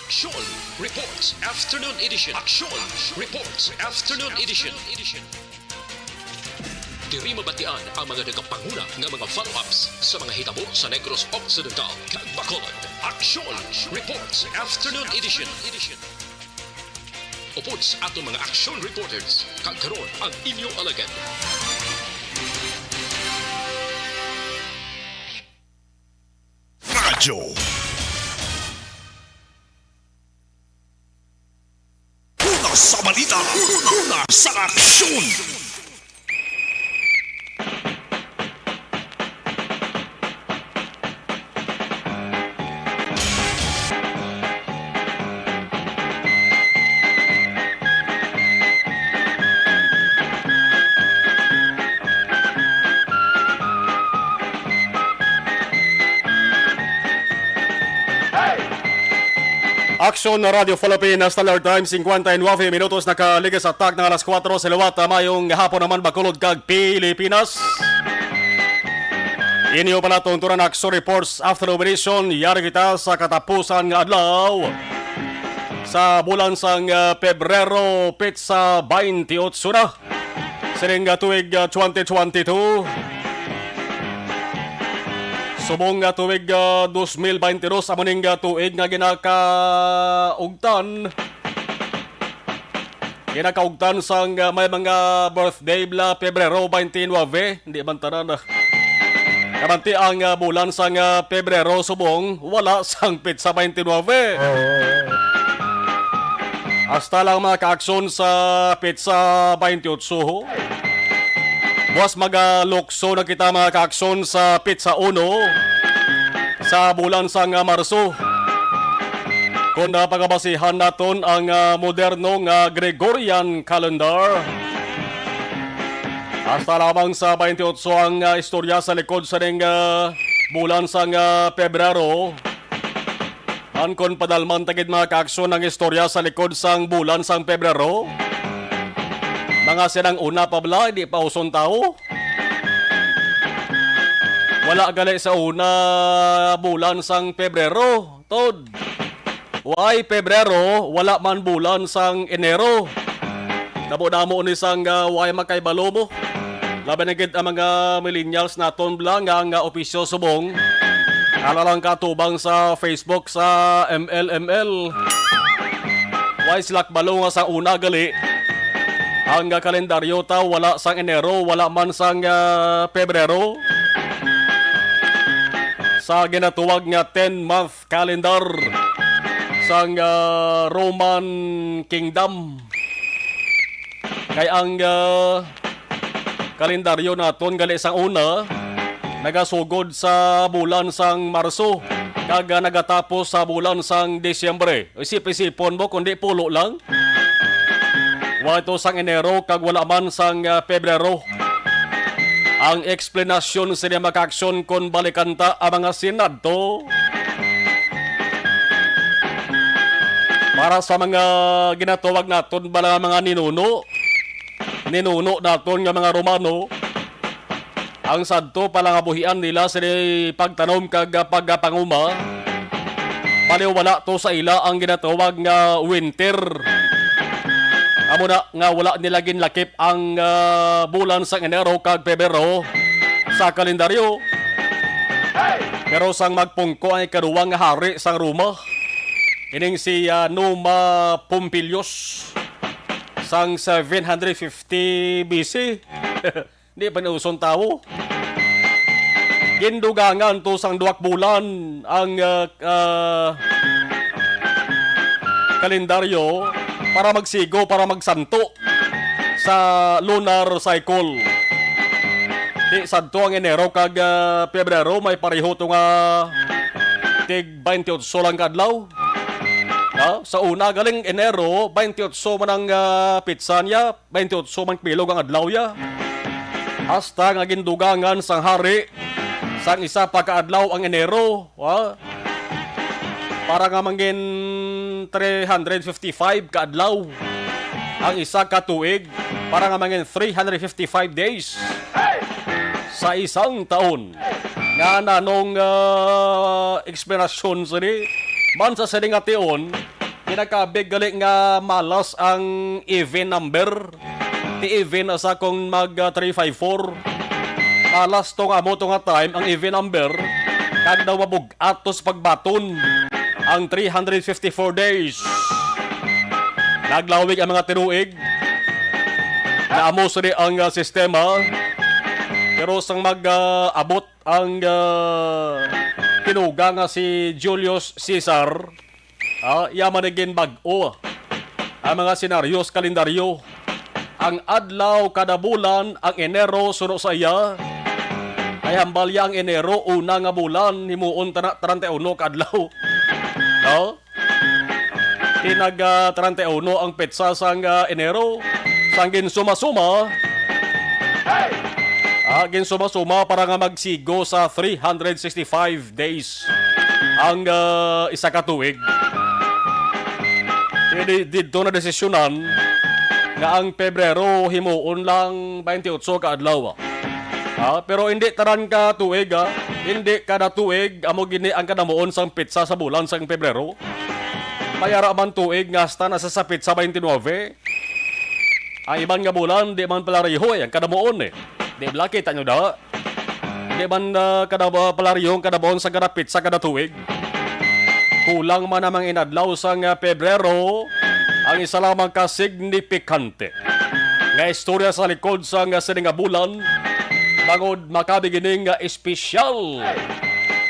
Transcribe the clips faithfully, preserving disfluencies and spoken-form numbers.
Aksyon Reports Afternoon Edition. Aksyon Reports Afternoon Edition. Diri mabatian ang mga nagapanguna nga mga follow-ups sa mga hitabo sa Negros Occidental kag Bacolod. Aksyon Reports Afternoon Edition. Upod sa aton mga action reporters, kag karon ang inyo alagad. Radyo. Una sa balita, una sa aksyon. Aksyon na Radyo Philippines, Standard Time, cincuenta y nueve minutos nakaligis sa takna nga alas kuwatro sa liwat. Ah, mayong hapon naman, Bacolod kag Pilipinas. Inyo pala tungturan Aksyon Reports After Operation. Yari kita sa katapusan nga adlaw sa bulan sang, ah, Pebrero, petsa twenty-eight na sining, ah, tuig, ah, twenty twenty-two. Subong nga tuig, ah, dos mil baynte dos, amo ning, ah, tuig nga ginakaugtan. Ginakaugtan sang, ah, may mga birthday bala Pebrero twenty-nine. Hindi man tanan, ah. Kamanti ang, ah, bulan sang, ah, Pebrero subong wala sang petsa twenty-nine. Hasta lang mga kaaksyon sa petsa twenty-eight. Buwas magalukso na kita mga kaaksyon sa petsa uno sa bulan sang, ah, Marso. Kung napagabasihan naton ang, ah, moderno nga Gregorian calendar, hasta lamang sa twenty-eight ang, ah, istorya sa likod sa ning, ah, bulan sang, ah, Pebrero. Man kon padalman ta gid mga kaaksyon ang istorya sa likod sang bulan sang Pebrero, mga sinang una pa bala, di pa uson tawo. Wala gali sa una bulan sang Pebrero, tod. Way Pebrero, wala man bulan sang Enero. Damo-damo ni sang, ah, way makahibalo mo. Labi na gid ang mga millennials naton bala nga ang, ah, opisyo subong. Ala lang katubang sa Facebook sa M L M L. Way sila kabalo nga sa una gali ang, ah, kalendaryo ta wala sang Enero, wala man sang, ah, Pebrero. Sa ginatawag nga ten-month calendar sang, ah, Roman Kingdom. Kay ang, ah, kalendaryo naton gali sang una nagasugod sa bulan sang Marso kag, ah, nagatapos sa bulan sang Disyembre. Isip-isipon mo, kundi pulo lang. Wala ito sang Enero kag wala man sang, ah, Pebrero. Ang eksplanasyon sini mga kaaksyon kon balikan ta ang mga sinadto. Para sa mga ginatawag naton bala nga mga ninuno, ninuno naton nga mga Romano, ang sadto pa lang nga buhian nila sini pagtanom kag pagpanguma, baliwala to sa ila ang ginatawag nga winter. Amo na nga wala nila ginlakip ang, ah, bulan sang Enero kag Pebrero sa kalendaryo. Pero sang magpungko ang ikaduwang nga hari sang Roma, ining si, ah, Numa Pompilius, sang seven hundred fifty B C, di pa niuson tawo. Gindugangan to sang duha ka bulan ang, ah, ah, kalendaryo para magsigo, para magsanto sa lunar cycle. Di sadto ang Enero kag, ah, Pebrero, may pareho to nga tig twenty-eight lang ka adlaw. Ha? Sa una, galing Enero, twenty-eight man ang, ah, petsa niya, twenty-eight man bilog ang adlaw niya. Hasta nga gindugangan sang hari sang isa pa ka adlaw ang Enero, ha? Para nga mangin three hundred fifty-five ka adlaw ang isa ka tuig, para nga mangin three hundred fifty-five days sa isang taon. Nga nanong, ah, eksplanasyon sini? Man sa sini nga tion, Kinakabig gali nga malas ang even number. Ti even asa kung mag, ah, three five four. Malas to nga amo to nga time ang even number. Kag daw mabug-at to sa pagbaton ang three hundred fifty-four days. Naglawig ang mga tinuig na amo sini ang, ah, sistema. Pero sang mag, ah, abot ang, ah, tinuga nga si Julius Caesar, ah, iya man ni ginbag-o ang mga senaryo sa kalendaryo. Ang adlaw kada bulan, ang Enero, suno sa iya, ay hambal iya ang Enero, una nga bulan, himuon tana treinta y uno ka adlaw. No? Pinag, ah, treinta y uno ang petsa sang, ah, Enero. Sang ginsuma-suma, ah, ginsuma-suma para nga magsigo sa three hundred sixty-five days ang, ah, isa ka tuig. Kaya di, didto na desisyonan nga ang Pebrero himuon lang twenty-eight ka adlaw. Ah, pero hindi tanan ka tuig, ah. Hindi kada tuig amo gini ang kadamuon sang petsa sa bulan sang Pebrero. May ara man tuig nga hasta na sa, sa petsa twenty-nine. Ang iban nga bulan, di man pala riho, eh, ang kadamuon, eh. Di bala, kita nyo da? Di man, ah, kada, ah, pala riho ang kadamuon sa kada petsa kada tuig. Kulang man ang mga inadlaw sang, ah, Pebrero, ang isa lamang ka signifikante nga istorya sa likod sang, ah, sini nga bulan, bangod makabig ini nga espesyal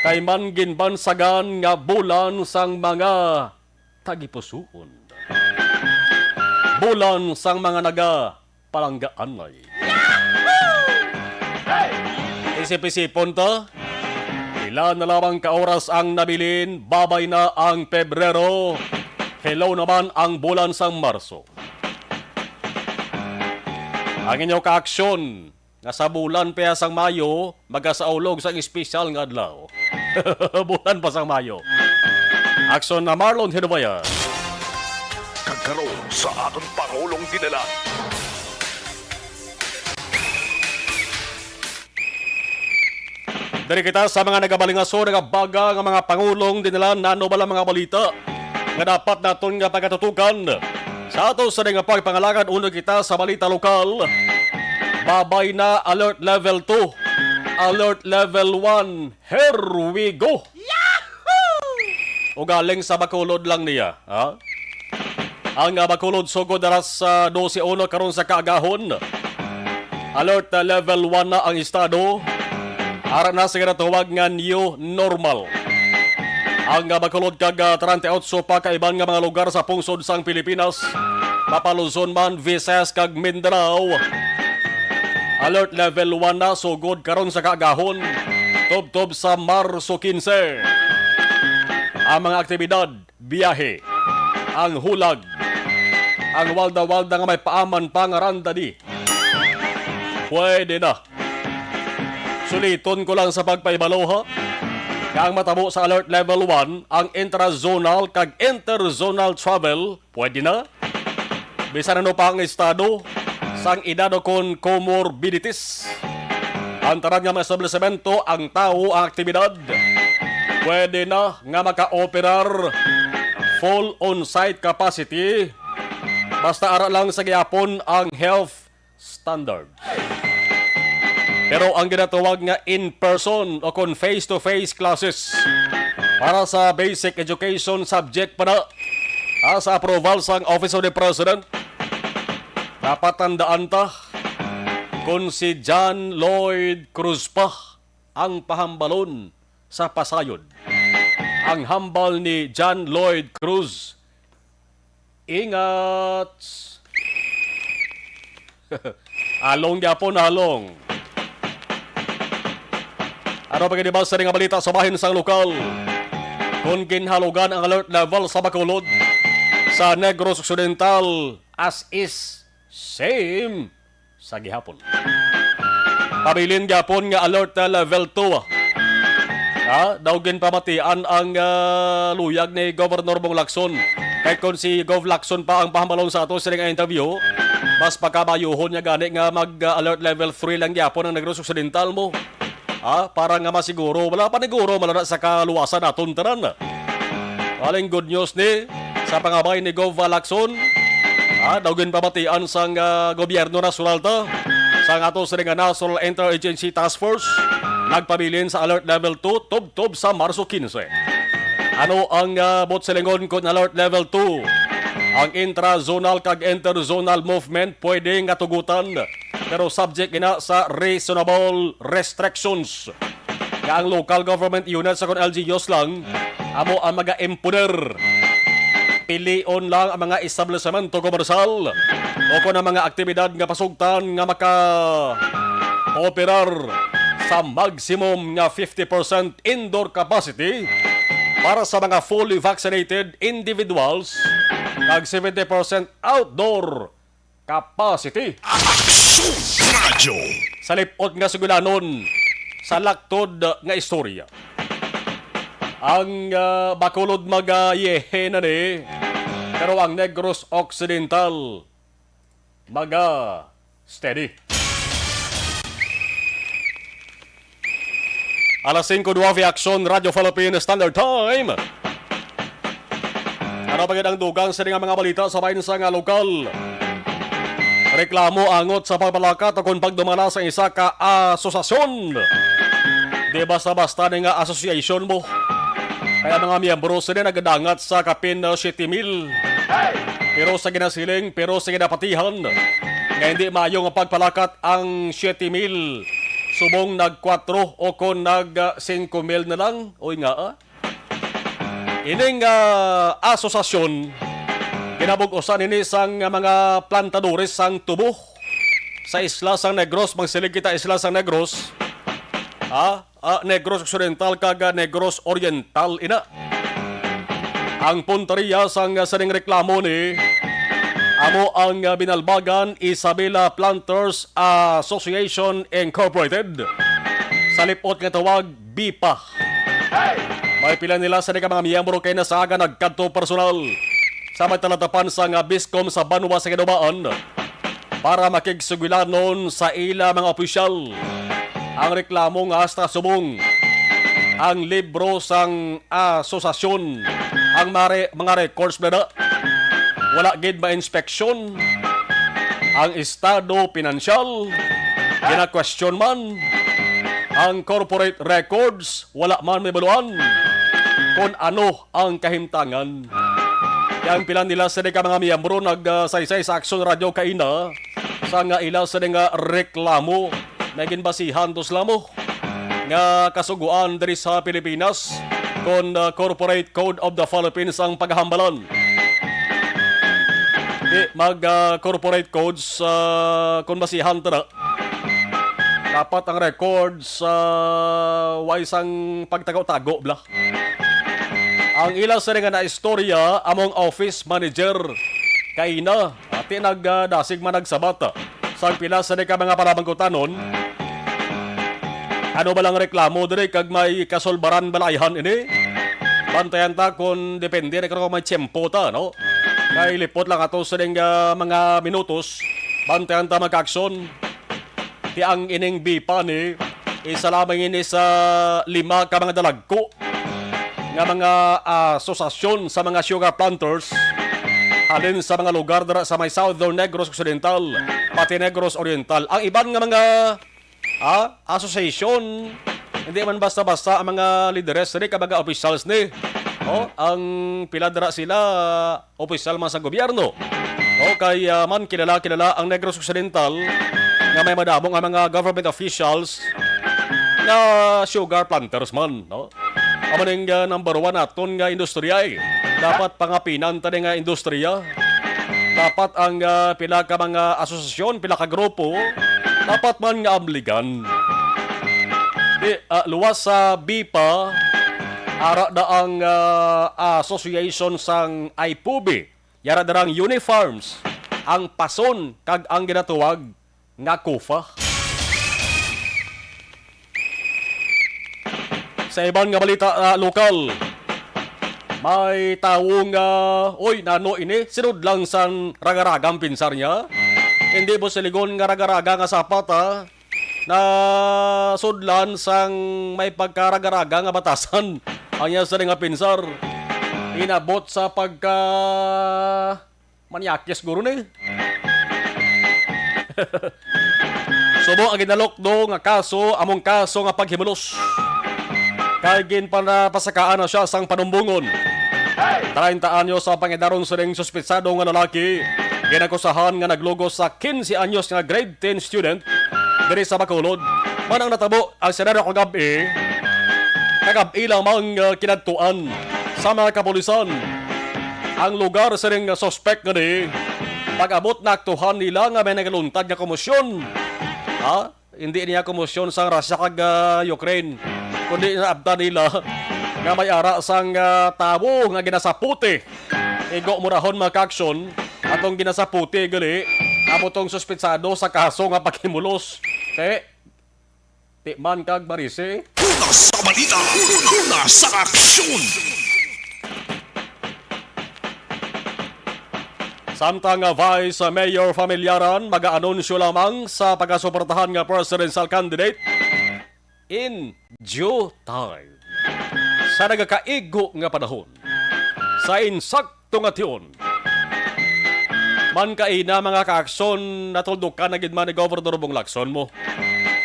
kay man ginbansagan nga bulan sang mga tagipusoon. Bulan sang mga nagapalanggaanay. Isip-isipon ta, pila na lamang ka oras ang nabilin, babay na ang Pebrero, hello naman ang bulan sang Marso. Ang inyo kaaksyon, nga sa bulan pa sang Mayo, magasaulog sang espesyal nga adlaw. Bulan pa sang Mayo. Aksyon na Marlon Hinubaya. Kag karon sa aton Pangulong Dinalan. Diri kita sa mga nagabalingaso, nagabaga nga mga pangulong dinalan, nano bala mga balita nga dapat naton nga pagatutukan sa ato sa nga pagpangalagad. Una kita sa balita lokal. Babay na alert level two, alert level one. Here we go! Ugaling sa Bacolod lang niya, ha? Ang, ah, Bacolod sugod alas, ah, dose uno karon sa kaagahon. Alert, ah, level one na ang estado. Ara na sa ginatawag nga new normal. Ang, ah, Bacolod kag, ah, treinta y ocho pa ka iban nga mga lugar sa pungsod sang Pilipinas, mapa-Luzon man, Visayas kag Mindanao. Alert level one na sugod karon sa kaagahon, tubtob sa Marso quince. Ang mga aktibidad, biyahe, ang hulag, ang walda-walda nga may paaman pa nga randani. Pwede na. Suliton ko lang sa pagpahibalo, ha, nga ang matabo sa alert level one, ang intrazonal kag interzonal travel, pwede na. Bisan ano pa ang estado sang edad o kon comorbidities, ang tanan nga mga establisemento, ang tawo, ang aktibidad, pwede na nga maka-operar full on-site capacity, basta ara lang sa gihapon ang health standard. Pero ang ginatawag nga in-person o kon face-to-face classes para sa basic education subject pa na, ah, sa approval sang Office of the President, dapat tandaan ta, kung si John Lloyd Cruz pa ang pahambalon sa pasayod, ang hambal ni John Lloyd Cruz, ingat! Halong gyapon, halong. Ano pa gid ba sa nga balita sa bahin sang lokal? Kung ginhalugan ang alert level sa Bacolod, sa Negros Occidental, as is, same sa gihapon. Pabilin gyapon nga alert na level two. Ha? Daw ginpamatian ang, ah, luyag ni Governor Bong Lacson. Kay kung si Gov Lacson pa ang pahambalon sa ato sining interview, mas pakabayuhon niya gani nga mag, ah, alert level three lang gyapon ang Negros Occidental mo. Ha? Para nga masiguro, wala pa niguro, malala sa kaluwasan naton tanan. Aling good news ni Sa pangabay ni Gov Lacson, ah, daw ginpamatian sang, ah, gobyerno nasyonal ta, sang ato sini nga National Interagency Task Force, nagpabilin sa Alert Level two tubtob sa Marso quince. Ano ang, ah, buot silingon kon Alert Level two? Ang intra-zonal kag interzonal movement pwede nga tugutan, pero subject ina sa reasonable restrictions, nga ang local government units o kon L G Us lang amo ang maga-imponer. Pilion lang ang mga establisemento komersal o kon ang mga aktibidad nga pasugtan nga maka-operar sa maximum nga fifty percent indoor capacity para sa mga fully vaccinated individuals kag seventy percent outdoor capacity. Aksyon Radyo. Sa lipot nga sugilanon, sa laktod nga istorya, ang, ah, Bacolod maga-yehe na ni, pero ang Negros Occidental maga-steady. Alas singko nuwebe, Aksyon Radyo Philippine Standard Time. Ano pa gid ang dugang sini nga mga balita sa bahin sa nga lokal? Reklamo angot sa pagpalakat o kon pagdumala sa isa ka asosasyon. Di basta-basta ni nga association mo. Kaya mga miyembro sini nagadangat sa kapin na siyete mil. Pero sa ginasiling, pero sa ginapatihan, nga hindi maayo nga pagpalakat ang siyete mil, subong nag kwatro o kon nag, ah, singko mil na lang. Uy, nga, ah. Ining, ah, asosasyon, ginabug-usan ini sang mga plantadores sang tubo sa isla sang Negros. Magsiling kita, isla sang Negros. Ha? Ah, Negros Occidental kag, ah, Negros Oriental ina. Ang punteriya sang, ah, sining reklamo ni amo ang, ah, Binalbagan Isabela Planters Association Incorporated, sa lipot nga tawag BIPA. May pila nila sa mga miyembro kay nasaagan nagkadto personal sa may talatapan sang, ah, BISCOM sa banwa sa Guinobaan para makigsugilanon sa ila mga opisyal. Ang reklamo nga hasta subong ang libro sang asosasyon, ang mare-, mga records, bala, wala gid ma-inspeksyon. Ang estado pinansyal, gina-question man. Ang corporate records, wala man may baluan kon ano ang kahimtangan. Kaya ang pila nila sini ka mga miyembro nagsaysay sa Aksyon Radyo kaina sa nga ila sini nga reklamo na ginbasihan to sila mo nga kasugoan diri sa Pilipinas kon, ah, Corporate Code of the Philippines ang paghambalan. Di mag, ah, corporate codes, ah, kon basihan ta na. Dapat ang records, ah, way sang pagtago-tago, bla. Ang ila sini nga naistorya among office manager kaina, ati nagdasig man nagsabat, ah, sang pila sini ka mga panabangkutanon. Ano ba lang reklamo diri kag may kasulbaran balayhan ini? Bantayan ta kung depende na kung may tiyempo ta, no? Kay lipot lang ato sining, ah, mga minutos. Bantayan ta magka-aksyon. Ti ang ining BIPA ni, isa lamang ini sa lima ka mga dalagko nga mga asosasyon sa mga sugar planters halin sa mga lugar dira sa may Southern Negros Occidental, pati Negros Oriental. Ang iban nga mga, ah, association, hindi man basta-basta ang mga lideres ni, ka mga officials ni. Oh, ang pila dira sila, opisyal man sa gobyerno. O kay, ah, man kilala-kilala ang Negros Occidental nga may madamo nga mga government officials nga sugar planters man, no? Amo ning, ah, number one naton nga industriya, eh. Dapat pangapinan ta ni nga industriya. Dapat ang, ah, pila ka mga asosasyon, pila ka grupo, dapat man nga amligan. Di, ah, luwas sa BIPA, ara na ang, ah, association sang IPOBI. Yara darang Unifarms, ang Pason, kag ang ginatawag nga COFA. Sa iban nga balita, ah, lokal, may tawo nga, "Oy, nano ini? Sinudlan sang raga-raga ang pinsar niya." Hindi mo siligon nga raga-raga nga sapat, ha? Nasudlan sang may pagkaragaraga nga batasan ang iya sini nga pinsar. inabot sa pagka manyakis guro ni. Subong ang ginalukdo nga kaso, among kaso nga paghimulos. Kay ginpanapasakaan na siya sang panumbongon. Treinta anyos ang pangidaron sining suspitsado nga lalaki. Ginakusahan nga naglugos sa quince anyos nga grade ten student diri sa Bacolod. Man ang natabo ang Senado kagab-i. Kagab-i lamang, uh, kinadtuan sa mga kapulisan ang lugar sining suspek nga di. Pag-abot, naaktuhan nila nga may nagaluntad nga komosyon. Ha? Hindi niya komosyon sang Russia kag, ah, Ukraine, kundi naabtan nila nga may ara sang, ah, tawo nga ginasaputi. Igo murahon, mga kaaksyon, atong ginasaputi gali, amo tong suspitsado sa kaso nga paghimulos. Te, Ti man kag Marisi. Una sa balita, una sa aksyon. Samtang nga Vice Mayor Familiaran mag-aanunsyo lamang sa pagasuportahan nga presidential candidate in due time. Sa nagakaigo nga panahon, sa insakto nga tion, man kaina, mga kaaksyon, natuldukan na gid man ni Governor Bong Lacson mo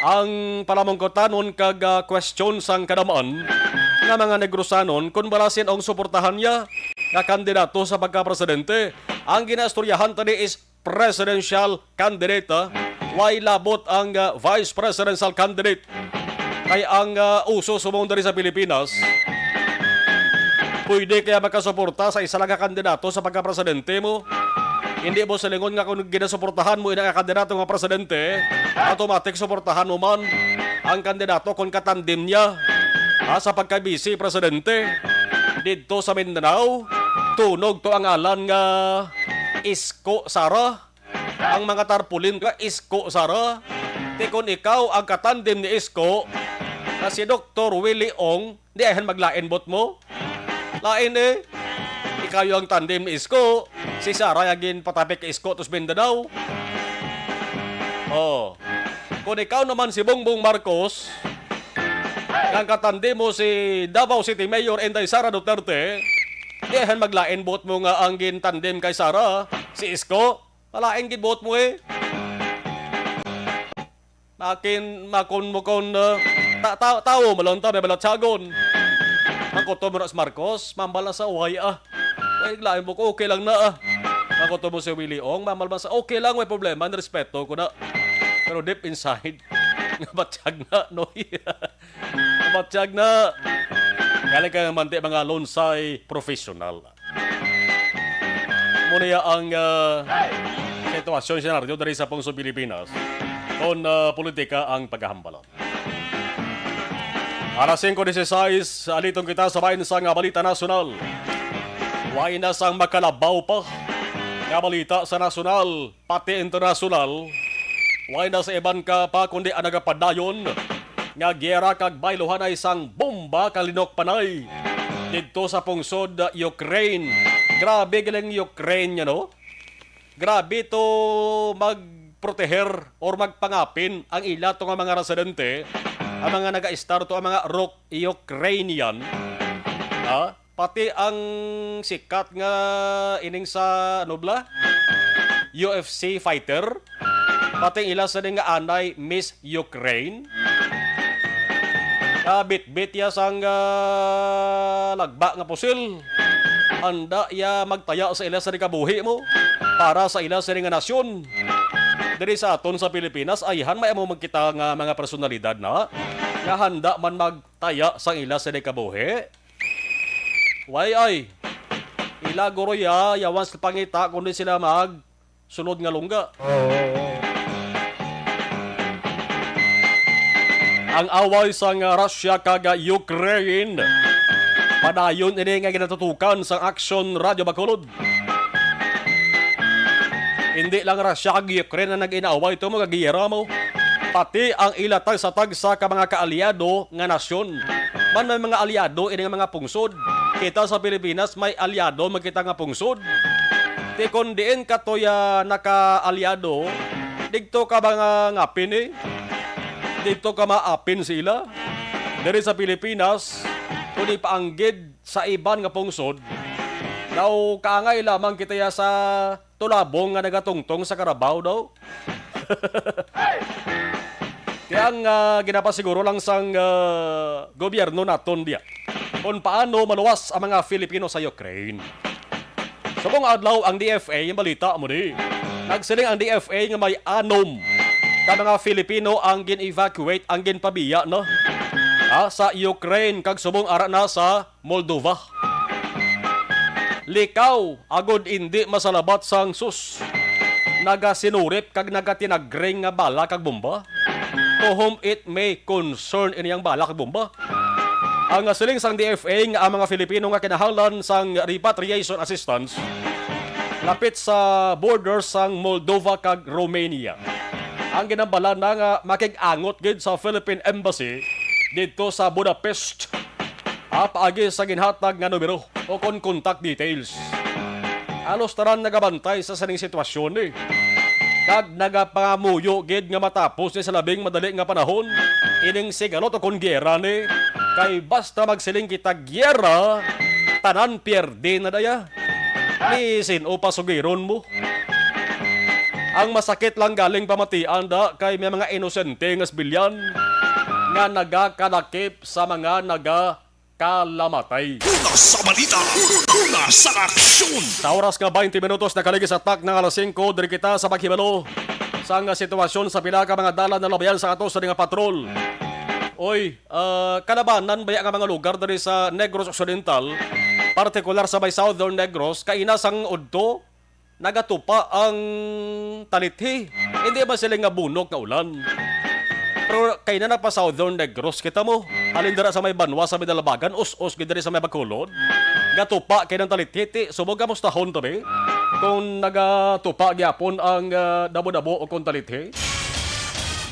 ang palamungkutanon kag, ah, question sang kadaman nga mga Negrosanon kon bala sin-ong suportahan niya nga kandidato sa pagkapresidente. Ang ginaistoryahan tani is presidential candidate, ah. Way labot ang, ah, vice presidential candidate. Kay ang, ah, uso subong diri sa Pilipinas, pwede kaya makasuporta sa isa lang ka kandidato sa pagkapresidente mo? Hindi mo silingon nga kung ginasuportahan mo ina nga kandidato nga presidente, automatic suportahan mo man ang kandidato kung katandem niya, ah, sa pagka-vice presidente. Didto sa Mindanao, tunog to ang alan nga Isko Sara. Ang mga tarpaulin nga Isko Sara. Ti kon ikaw ang katandem ni Isko, nga si Doktor Willie Ong, di ayhan maglain bot mo? Lain, eh. Ikaw ang tandem ni Isko, si Sara ang ginpatapik kay Isko tos Mindanao. Oh. Kung ikaw naman si Bongbong Marcos, nga ang katandem mo si Davao City Mayor Inday Sara Duterte, di ayhan maglain bot mo nga ang gintandem kay Sara, si Isko. Malain gid buot mo, eh. Makin, makon mo kon, uh, ta-, ta-, tawo, malunta, may balatsagon. Makuto mo na si Marcos, mambal na sa uway, ah. Uy, lain mo ko, okay lang na, ah. Makuto mo si Willie Ong, mambal man sa, okay lang, may problema, nirespeto ko na. Pero deep inside, nga batyag na, no? Batyag na. Galing ka naman, di, mga lonsay professional. Muna ya ang, ah, sitwasyon, senaryo diri sa pungsod Pilipinas kon, ah, politika ang paghahambalan. Alas singko dieciséis, aliton kita sa bahin sa nga balita nasyonal. Way na sang makalabaw pa nga balita sa nasyonal, pati internasyonal. Way na sa iban ka pa, kundi ang nagapadayon nga giyera kag bayluhanay sang bomba kalinok panay didto sa pungsod Ukraine. Grabe galing Ukraine, you know? Grabe to magproteher or magpangapin ang ila to nga mga residente, ang mga nag-a-star to, ang mga Ruk-, Ukrainian. Ha? Pati ang sikat nga ining sa, ano bala? U F C fighter. Pati ang ila sa nga anay Miss Ukraine. Ah, bitbit ya sang, ah, lagba nga pusil. Handa ya magtaya sa ila sa kabuhi mo para sa ila sa nga nasyon. Diri sa aton sa Pilipinas, ayhan may amo magkita nga mga personalidad na nga handa man magtaya sa ila sa kabuhi. Way ay. Ila guro ya, yawan sa pangita, kundi sila mag sulod nga lungga. Ang away sang Russia kag Ukraine, padayon ini nga ginatutukan sang Aksyon Radyo Bacolod. Hindi lang Russia kag Ukraine ang nag-inaaway to, mga giyera mo. Pati ang ila tagsa-tagsa ka mga kaalyado nga nasyon. Man may mga alyado ini nga mga pungsod. Kita sa Pilipinas may alyado man kita nga pungsod. Ti kon diin katoy, ah, nakaalyado, digto ka ba nga ngapin, eh? Digto ka maapin sila. Diri sa Pilipinas, kung ipaanggid sa iban nga pungsod, Daw kaangay lamang kita ya sa tulabong nga nagatungtong sa karabaw daw. Kaya ang, ah, ginapasiguro lang sang, ah, gobyerno naton diya kung paano maluwas ang mga Filipino sa Ukraine. Subong adlaw ang D F A, yung balita mo di. Nagsiling ang D F A nga may anom ka mga Filipino ang gin-evacuate, ang ginpabiya na, ah, sa Ukraine, kag subong ara na sa Moldova. Likaw, agod indi masalabat sang sus, nagasinurip kag nagatinagring nga bala kag bomba. To whom it may concern ini ang bala kag bomba. Ang siling sang D F A nga ang mga Filipino nga kinahanglan sang repatriation assistance lapit sa border sang Moldova kag Romania. Ang ginambala na nga makig-angot gid sa Philippine Embassy didto sa Budapest, ah, paagi sa ginhatag nga numero o kon contact details. Halos tanan nagabantay sa sining sitwasyon, eh. Kag nagapangamuyo gid nga matapos ni sa labing madali nga panahon ining sigalot o kon giyera ni. Kay basta magsiling kita giyera, tanan pierde na daya. Ni sin-o pa sugiron mo? Ang masakit lang galing pamatian da kay may mga inosente nga sibilyan nga nagakalakip sa mga nagakalamatay. Una sa balita, una sa aksyon. Sa oras nga twenty minutos nakaligis sa tak ng alas singko, diri kita sa paghibalo sang sitwasyon sa pila ka mga dalan na labayan sa ato sa nga patrol. Oy, ah, kalabanan baya nga mga lugar diri sa Negros Occidental, partikular sa may Southern Negros, kaina sang udto, nagatupa ang talithi. Hindi man sila nga bunok nga ulan. Pero kay na nagpa Southern Negros kita mo. Halin dira sa may Banwa, sa may Dalabagan, us-us gid diri sa may Bacolod. Gatupa kay ng talithi, ti, subong ka mustahon to, be? Kung nagatupa gyapon ang, ah, dabo-dabo o kung talithi.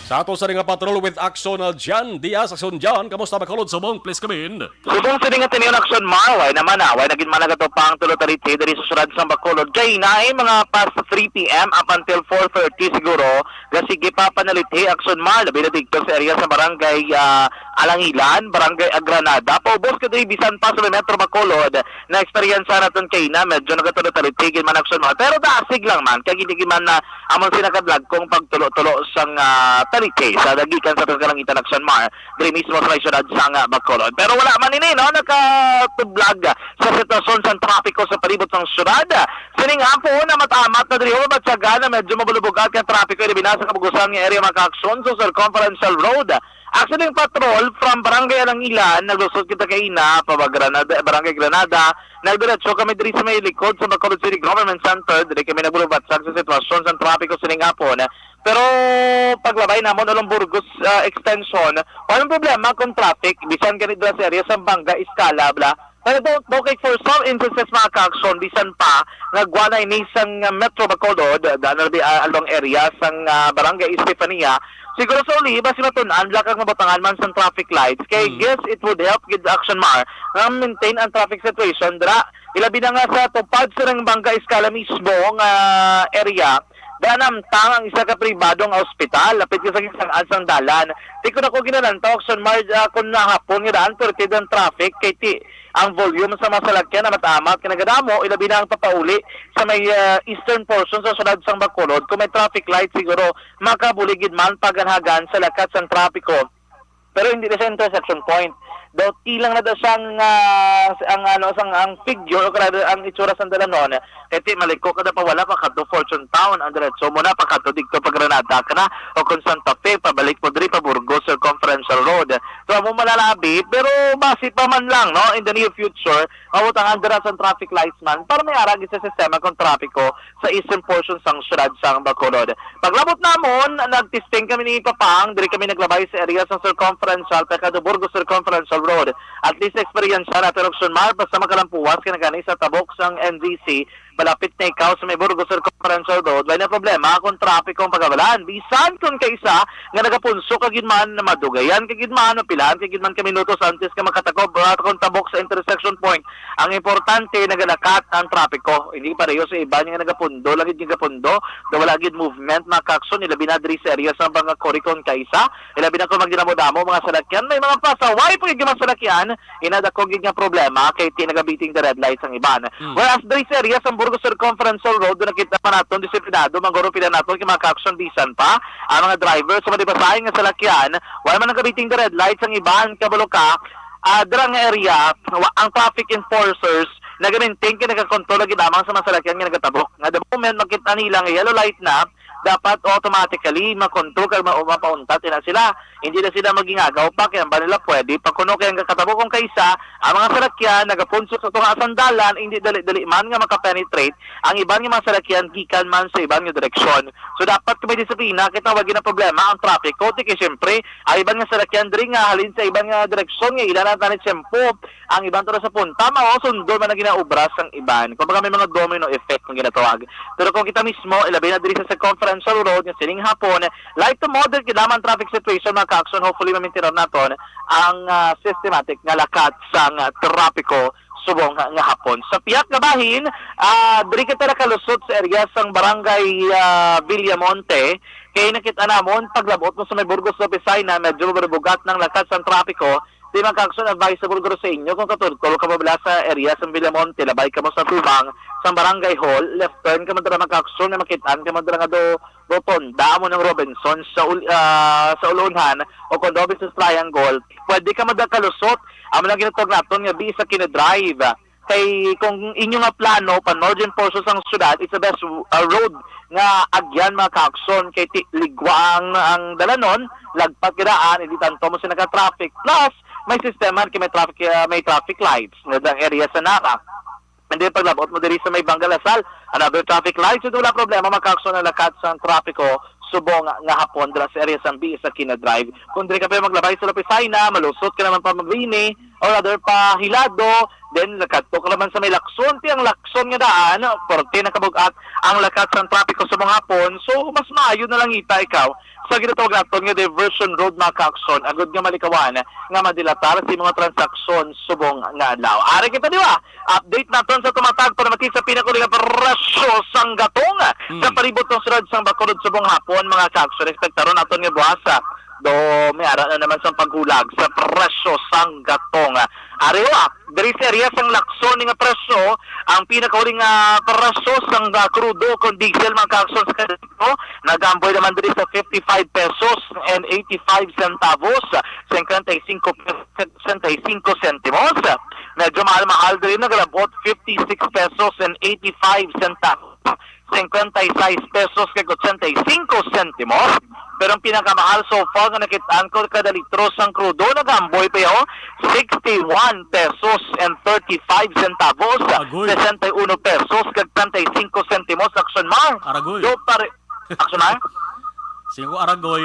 Sa ato sa nga patrol with Action, ah, Jan Diaz. Action Jan, kamusta Bacolod subong? Please come in. Subong sini nga tinion, Action Mar, way naman na, way nagin man nagatupa ang tulo talithi diri sa syudad sang Bacolod. Kay naay mga past three P M up until four thirty siguro, nga sige pa panalithi, Action Mar, labi na didto sa area sa barangay, ah, Alangilan, barangay Agranada. Paubos ka diri bisan pa sa Metro Bacolod, na eksperyensya naton kay na medyo nagatulo talithi gid man, Action Mar. Pero dasig lang man, kay hindi gid man na amon sila kadlagkong pagtulo-tulo sang, ah, talithi sa dagikan sa aton kalangitan, Action Mar. Diri mismo sa may syudad sang, ah, Bacolod. Pero wala man ini, no, nakatublag sa sitwasyon sang trapiko sa palibot sang syudad. Sining hapon na matamat na diri, mabatyagan na medyo mabulubog-at nga trapiko, ilabi na sa kabug-osan nga area, mga ka-aksyon, sa Circumferential Road. Actually, ang patrol from Barangay Alangilan, naglusot kita kaina pa Granada, Barangay Granada, nagdiretso kami diri sa may likod sa Bacolod City Government Center. Diri kami nagbubatyag sa sitwasyon sa trapiko sining hapon. Pero paglabay namon along Burgos, ah, extension, walang problema kung traffic, bisan gani dira sa area sa Banga Escala, bla. Pero don't, don't, kay for some instances, mga ka-aksyon, bisan pa nga gwa na ini sang, ah, Metro Bacolod, daan na bi, ah, along area sang, ah, Barangay Estefania, siguro sa uli, basi matun-an, bla, kag mabutangan man sang traffic lights. Kay Mm. guess it would help gid, Action Mar, nga maintain ang traffic situation dira. Ilabi na nga sa tupad sa Banga Escala mismo nga area, daan namtang ang isa ka pribado nga ospital, lapit ka sa ginsangan sang dalan. Di ko na ko ginalantaw, Action Mar, ah, kung nahapon nga daan, perti ang traffic, kay ti, ang volume sa mga salakyan na matamat ka nagadamo, ilabi na ang papauli sa may, ah, eastern portion sa syudad sang Bacolod. Kung may traffic light, siguro makabulig gid man paganhagan sa lakat sang trapiko. Pero hindi na siya intersection point. Daw ilang na daw siyang, ah, ang, ano, sang, ang figure o kada ang itsura sa dalanon, kay ti maliko kada pa wala pa kadto Fortune Town, ang diretso mo na pa kadto didto pa Granada ka na, o kung Santa Fe, pabalik mo diri pa Burgos Circumferential Road. So, amo malalabi, pero basi pa man lang, no, in the near future, mabutangan dira sa traffic lights man para may aragi sa sistema kung trapiko sa eastern portion sang syudad sang Bacolod. Paglabot namon, nagtesting kami ni Papang, diri kami naglabay sa area sang Circumferential, Pecado Burgos Circumferential Road. At least, eksperyensya na, pero Action Mar, basta makalampuwas ka na gani sa tabok sang N Z C, Malapit na ikaw sa may Burgos Circumferential Road, wala na problema kung trapiko ang pagabalaan. Bisan kung kaisa nga nagapunso ka gid man, madugayan ka gid man, mapilahan ka gid man ka minutos antes ka makatakob, ah, kung tabok sa intersection point. Ang importante, nagalakat ang trapiko. Hindi pareho sa iban nga nagapundo, lagi gid gapundo, daw wala gid movement, mga kakson, ilabi na diri sa area sa mga Coricon kaisa. Ilabi na kung magdinamo-damo mga salakyan, may mga pasaway pa gid nga mga salakyan, ina dako gid nga problema kay ti nagabiting the red lights ang iban. Hmm. Whereas diri sa area sa Burgos Circumferential Road, do nakita pa naton disiplinado, mangguro pila naton kay mga kakson bisan pa ang mga driver sa madibasahin nga salakyan, wala man nagabiting the red lights ang iban, kabalo ka, ah, dira nga area, wa-, ang traffic enforcers nagamaintain kay nagakontrol lagi lamang sa mga salakyan nga nagatabok. Nga the moment makita nila nga yellow light na, dapat automatically makontrol kag ma-, mapauntat na sila. Hindi na sila magingagaw pa, kay ang ba nila pwede pa kuno kay ang kakatabo kung kaisa, ang mga salakyan nagapunsok sa tunga sang dalan, hindi dali-dali man nga makapenetrate ang iban nga mga salakyan gikan man sa iban nga direksyon. So dapat kung may disiplina, kay tawag na problema ang trapiko, di kay siyempre, ang iban nga salakyan diri nga halin sa iban nga direksyon nga ila na tani tiyempo, ang iban tara sa punta, mao sundon man ang ginaobra sang iban. Kumbaga may mga domino effect ang ginatawag. Pero kung kita mismo, ilabi na diri sa Circumferential Road nga sining hapon, light to moderate gid lamang traffic situation, mga ka-action. Hopefully, mamintiran naton ang, ah, systematic nga lakat sang, ah, trapiko subong nga hapon. Sa pihak nga bahin, ah, diri kita nakalusot sa area sang barangay, ah, Villamonte. Kay nakita namon, paglabot mo sa may Burgos Lopez Saina, medyo mabugat ng lakat sang trapiko. Di man kakson advisable guro sa inyo kung katultol ka mabala sa area sa Villamonte, labay ka mo sa tubang sa Barangay Hall, left turn ka man dira, mga kakson, na makitaan ka man dira nga do rotonda mo ng Robinson sa ul-, ah, sa ulunhan o kung Robinson's Triangle. Pwede ka man dira kalusot, amo lang ginatawag naton nga bisa kina drive. Kay kung inyo nga plano, pan-northern portion sang syudad, it's the best, uh, road nga agyan, mga kaakson, kay ti-, ligwa ang, ang dalanon, lagpat gid daan, hindi tanto mo sila ka-traffic. Plus, may sistema, kay may traffic, uh, may traffic lights nga dang area sa Nara. And then, paglabot mo diri sa may Banggalasal, another traffic light. So, wala problema, mga kaakson, ang lakat sang trapiko subong nga hapon dira sa area sang B S Aquino Drive. Kung diri ka pa maglabay sa Lopez Saina, malusot ka naman pa Mabini, or rather pa Hilado, then nagkadto ka naman sa may Lacson. Ti ang Lacson nga daan, porte nakabug-at ang lakat sang trapiko sa mga hapon. So, mas maayo na lang ita ikaw sa ginatawag naton nga diversion road, mga kaakson, agud nga malikawan nga madilatar sa mga transaksyon subong nga adlaw. Ari kita, di ba? Update naton sa tumatag para makita sa pinakuli nga presyo sang gatong Mm. sa palibot ng syudad sang Bacolod subong hapon, mga kaakson. Expectaron naton nga buhasa do may ara na naman sang paghulag sa presyo sang gatong. Ari, ah, diri sa area sang Lacson nga presyo, ang pinakauli nga presyo sang, ah, krudo kon diesel, mga kaakson, sa kada litro, nagaamboy naman diri sa fifty-five pesos and eighty-five centavos, cincuenta y cinco pesos, sesenta y cinco centimos. Medyo mahal-mahal diri, nagalabot fifty-six pesos and eighty-five centavos, cincuenta y seis pesos kag ochenta y cinco centimos. Pero ang pinakamahal so far nga nakit-an ko kada litro sang krudo, nagaamboy pa yo, sixty-one pesos and thirty-five centavos, Agoy. sesenta y uno pesos kag treinta y cinco centimos. Action, Mar. Aragoy. Do pare-, Action, Mar. Singko aragoy.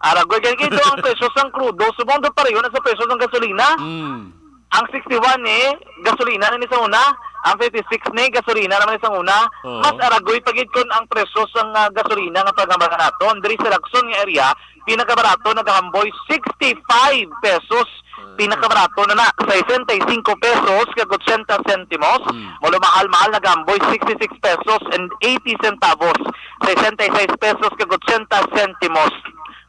Aragoy, kay kito ang presyo sang krudo, subong do pareho na sa presyo sang gasolina. Mm. Ang sixty-one ni gasolina na ni sa una, ang fifty-six ni gasolina naman ni sa una. Oo. Mas aragoy pa gid kon ang presyo sang, ah, gasolina nga paghambagan naton. Diri sa Lacson nga area, pinakabarato nagahamboy sixty-five pesos. Mm. Pinakabarato na na, sesenta y cinco pesos kag ochenta sentimos. Mm. Mulo mahal-mahal nagahamboy sixty-six pesos and eighty centavos, sesenta y seis pesos kag ochenta sentimos.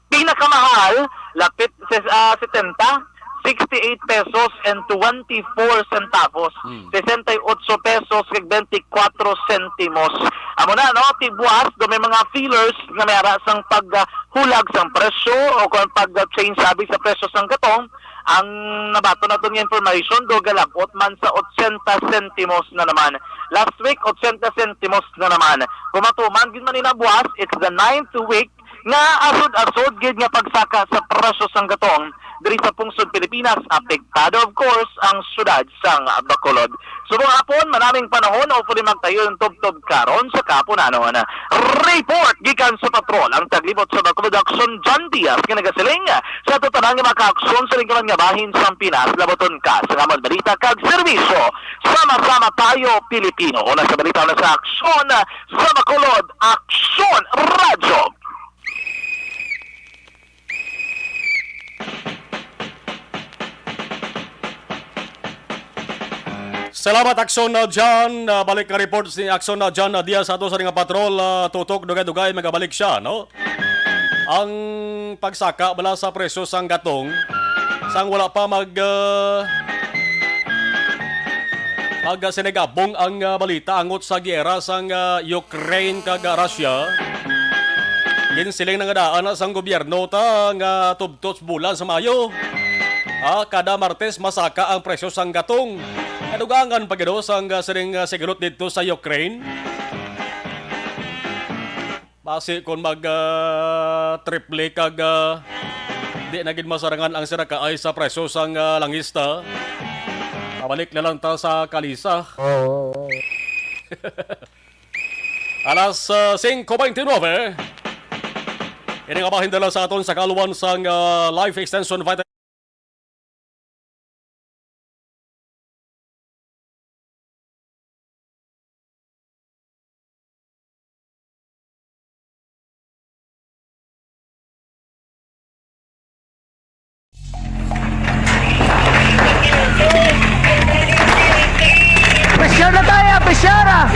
Pinakamahal, lapit ses-, ah, setenta, sixty-eight pesos and twenty-four centavos, Hmm. sesenta y ocho pesos kag twenty-four sentimos. Amo na, no? Tibuas, do may mga fillers nga may ara sang pag, ah, hulag sang presyo o kung pag, ah, change abi sa presyo sang gatong, ang nabaton naton nga information, do galabot man sa ochenta sentimos na naman. Last week, ochenta sentimos na naman. Kung matuman gid man ni na buwas, it's the ninth week Nga asod-asod gid nga pagsaka sa presyo sang gatong diri sa pungsod Pilipinas, apektado, of course, ang syudad sang Bacolod. Subong hapon, manaming panahon, hopefully magtayo ang tubtob karon sa kahaponanon. Report gikan sa patrol ang taglibot sa Bacolod Action, John Diaz, nga nagasiling sa tanan nga makaaksyon sa lingkaran nga bahin sang Pinas, labaton ka sa mga balita kag serbisyo. Sama-sama tayo, Pilipino. Una sa balita, una sa aksyon sa Bacolod Action Radyo. Salamat, Aksyon, uh, John. Uh, balik nga report si Aksyon, uh, John, uh, Diaz sa ato sa nga patrol. Uh, tutok, dugay-dugay, magabalik siya, no? Ang pagsaka bala sa presyo sang gatong, sang wala pa mag, uh, mag, uh, sinigabong ang, uh, balita angot sa giyera sang, uh, Ukraine kag, uh, Russia. Ginsiling na nga daan na sang gobyerno ta nga tubtos bulan sa Mayo. Ah, kada Martes masaka ang presyo sang gatong. Kadugangan pa gid sang, ah, sining, ah, sigelot didto sa Ukraine. Basi kon mag, ah, triple kag, ah, di na gid masarangan ang sira kaay sa presyo sang, ah, langista. Pabalik na lang ta sa kalisa. Alas, ah, singko beintinuebe. Ini nga bahin dala sa aton sa kaluwan sang, ah, Life Extension Vitamin. Presyar na tayo, presyar, ah!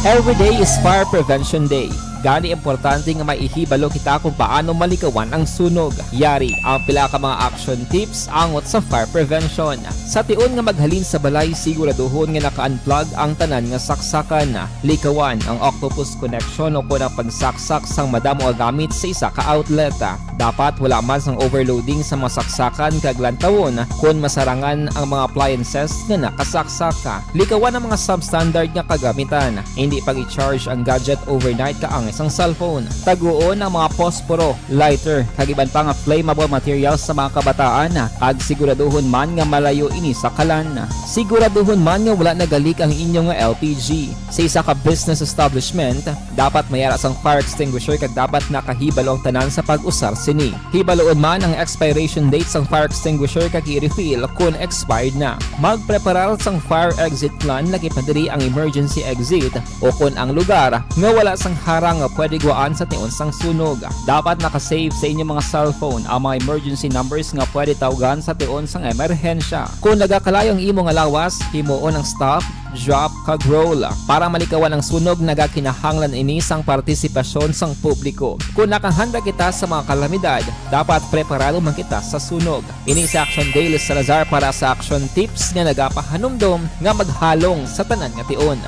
Every day is Fire Prevention Day. Gani, importante nga maihibalo kita kung paano malikawan ang sunog. Yari ang pila ka mga action tips angot sa fire prevention. Sa tion nga maghalin sa balay, siguraduhon nga naka-unplug ang tanan nga saksakan. Likawan ang octopus connection o kon ang pagsaksak sang madamo nga gamit sa isa ka outlet. Dapat wala man sang overloading sa mga saksakan kag lantawon kon masarangan ang mga appliances nga nakasaksak. Likawan ang mga substandard nga kagamitan. Hindi pag-i-charge ang gadget overnight kaangay sang cellphone. Taguon ang mga posporo, lighter, kag iban pa nga flammable materials sa mga kabataan, kag siguraduhon man nga malayo ini sa kalan. Siguraduhon man nga wala nagalik ang inyo nga L P G. Sa isa ka business establishment, dapat may ara sang fire extinguisher kag dapat nakahibalo ang tanan sa pag-usar sini. Hibaloon man ang expiration date sang fire extinguisher kag i-refill kon expired na. Magpreparar sang fire exit plan, lagi pa diri ang emergency exit o kon ang lugar nga wala sang harang nga pwede guwaan sa tion sang sunog. Dapat naka-save sa inyo mga cellphone ang mga emergency numbers nga pwede tawgan sa tion sang emerhensya. Kon nagakalayo ang imo nga lawas, himuon ang stop, drop, kag roll para malikawan ang sunog. Nagakinahanglan ini sang partisipasyon sang publiko. Kon nakahanda kita sa mga kalamidad, dapat preparado man kita sa sunog. Ini si Action Dale Salazar para sa Action Tips nga nagapahanumdom nga maghalong sa tanan nga tion.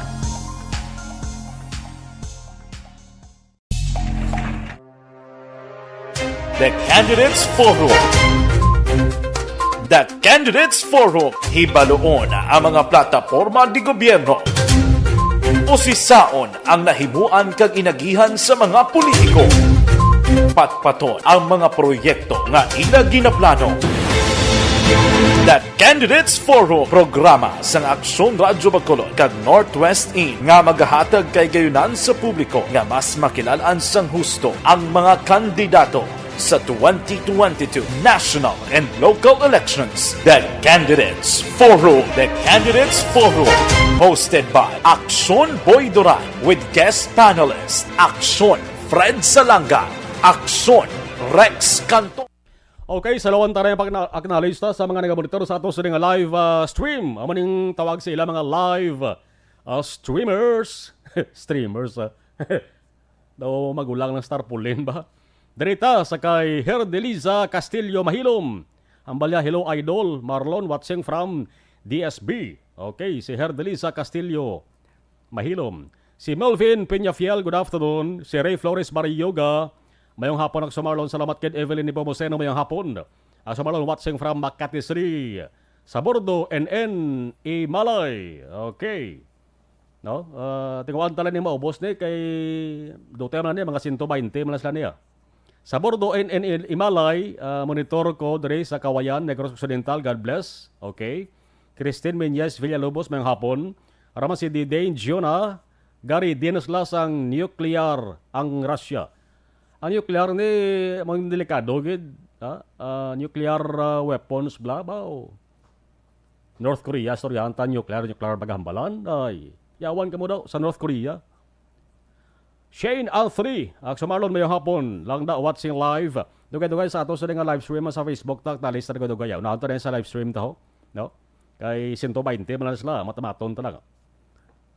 The Candidates Forum. The Candidates Forum. Hibaloon ang mga plataporma di gobyerno. Usisaon ang nahimuan kag inagihan sa mga politiko. Patpaton ang mga proyekto nga ila ginaplano. The Candidates Forum, programa sang Aksyon Radyo Bacolod kag Northwest In nga magahatag kahigayonan sa publiko nga mas makilal-an sang husto ang mga kandidato sa twenty twenty-two national and local elections. The Candidates Forum. The Candidates Forum, hosted by Aksyon Boy Duran with guest panelist Aksyon Fred Salanga, Aksyon Rex Canto. Okay, salawan ta na yung pag-acknowledge ta sa mga nagamonitor sa ato sa nga live, ah, stream. Amo ning tawag sa ila, mga live, ah, streamers. Streamers, ah. Daw magulang ng Star Pulin ba? Diri ta sa kay Herdeliza Castillo Mahilom. Ang balya, "Hello, Idol Marlon, watching from D S B." Okay, si Herdeliza Castillo Mahilom. Si Melvin Peñafiel, good afternoon. Si Ray Flores Barrioga, mayong hapon, Akso Marlon. Salamat kid Evelyn Nepomuceno, mayong hapon. Akso Marlon, watching from Makati City. Sa Bordo, N N Imalay. Okay. No? Ah, tinguhaan ta lang ni maubos ni kay dutay man ni, mga sento baynte man lang sila niya. Sa Bordo, N N Imalay, ah, monitor ko diri sa Kawayan, Negros Occidental. God bless. Okay. Christine Meñez Villalobos, mayong hapon. Ara man si Didane Giona, Gary, diin sila sang nuclear ang Russia. Ang nuclear ni, mga delikado gid, ha? Ah, nuclear, ah, weapons, bla, ba, o North Korea, storyahan ta, nuclear, nuclear paghambalan. Ay, yawan kamo daw sa North Korea. Shane Anthony, Akso Marlon, mayong hapon. Lang da, watching live. Dugay-dugay sa ato sa nga live stream sa Facebook, ta, talis ta dugay-dugay. Unahan ta na sa live stream ta, ho. No? Kay sento baynte man lang sila, matamaton ta lang.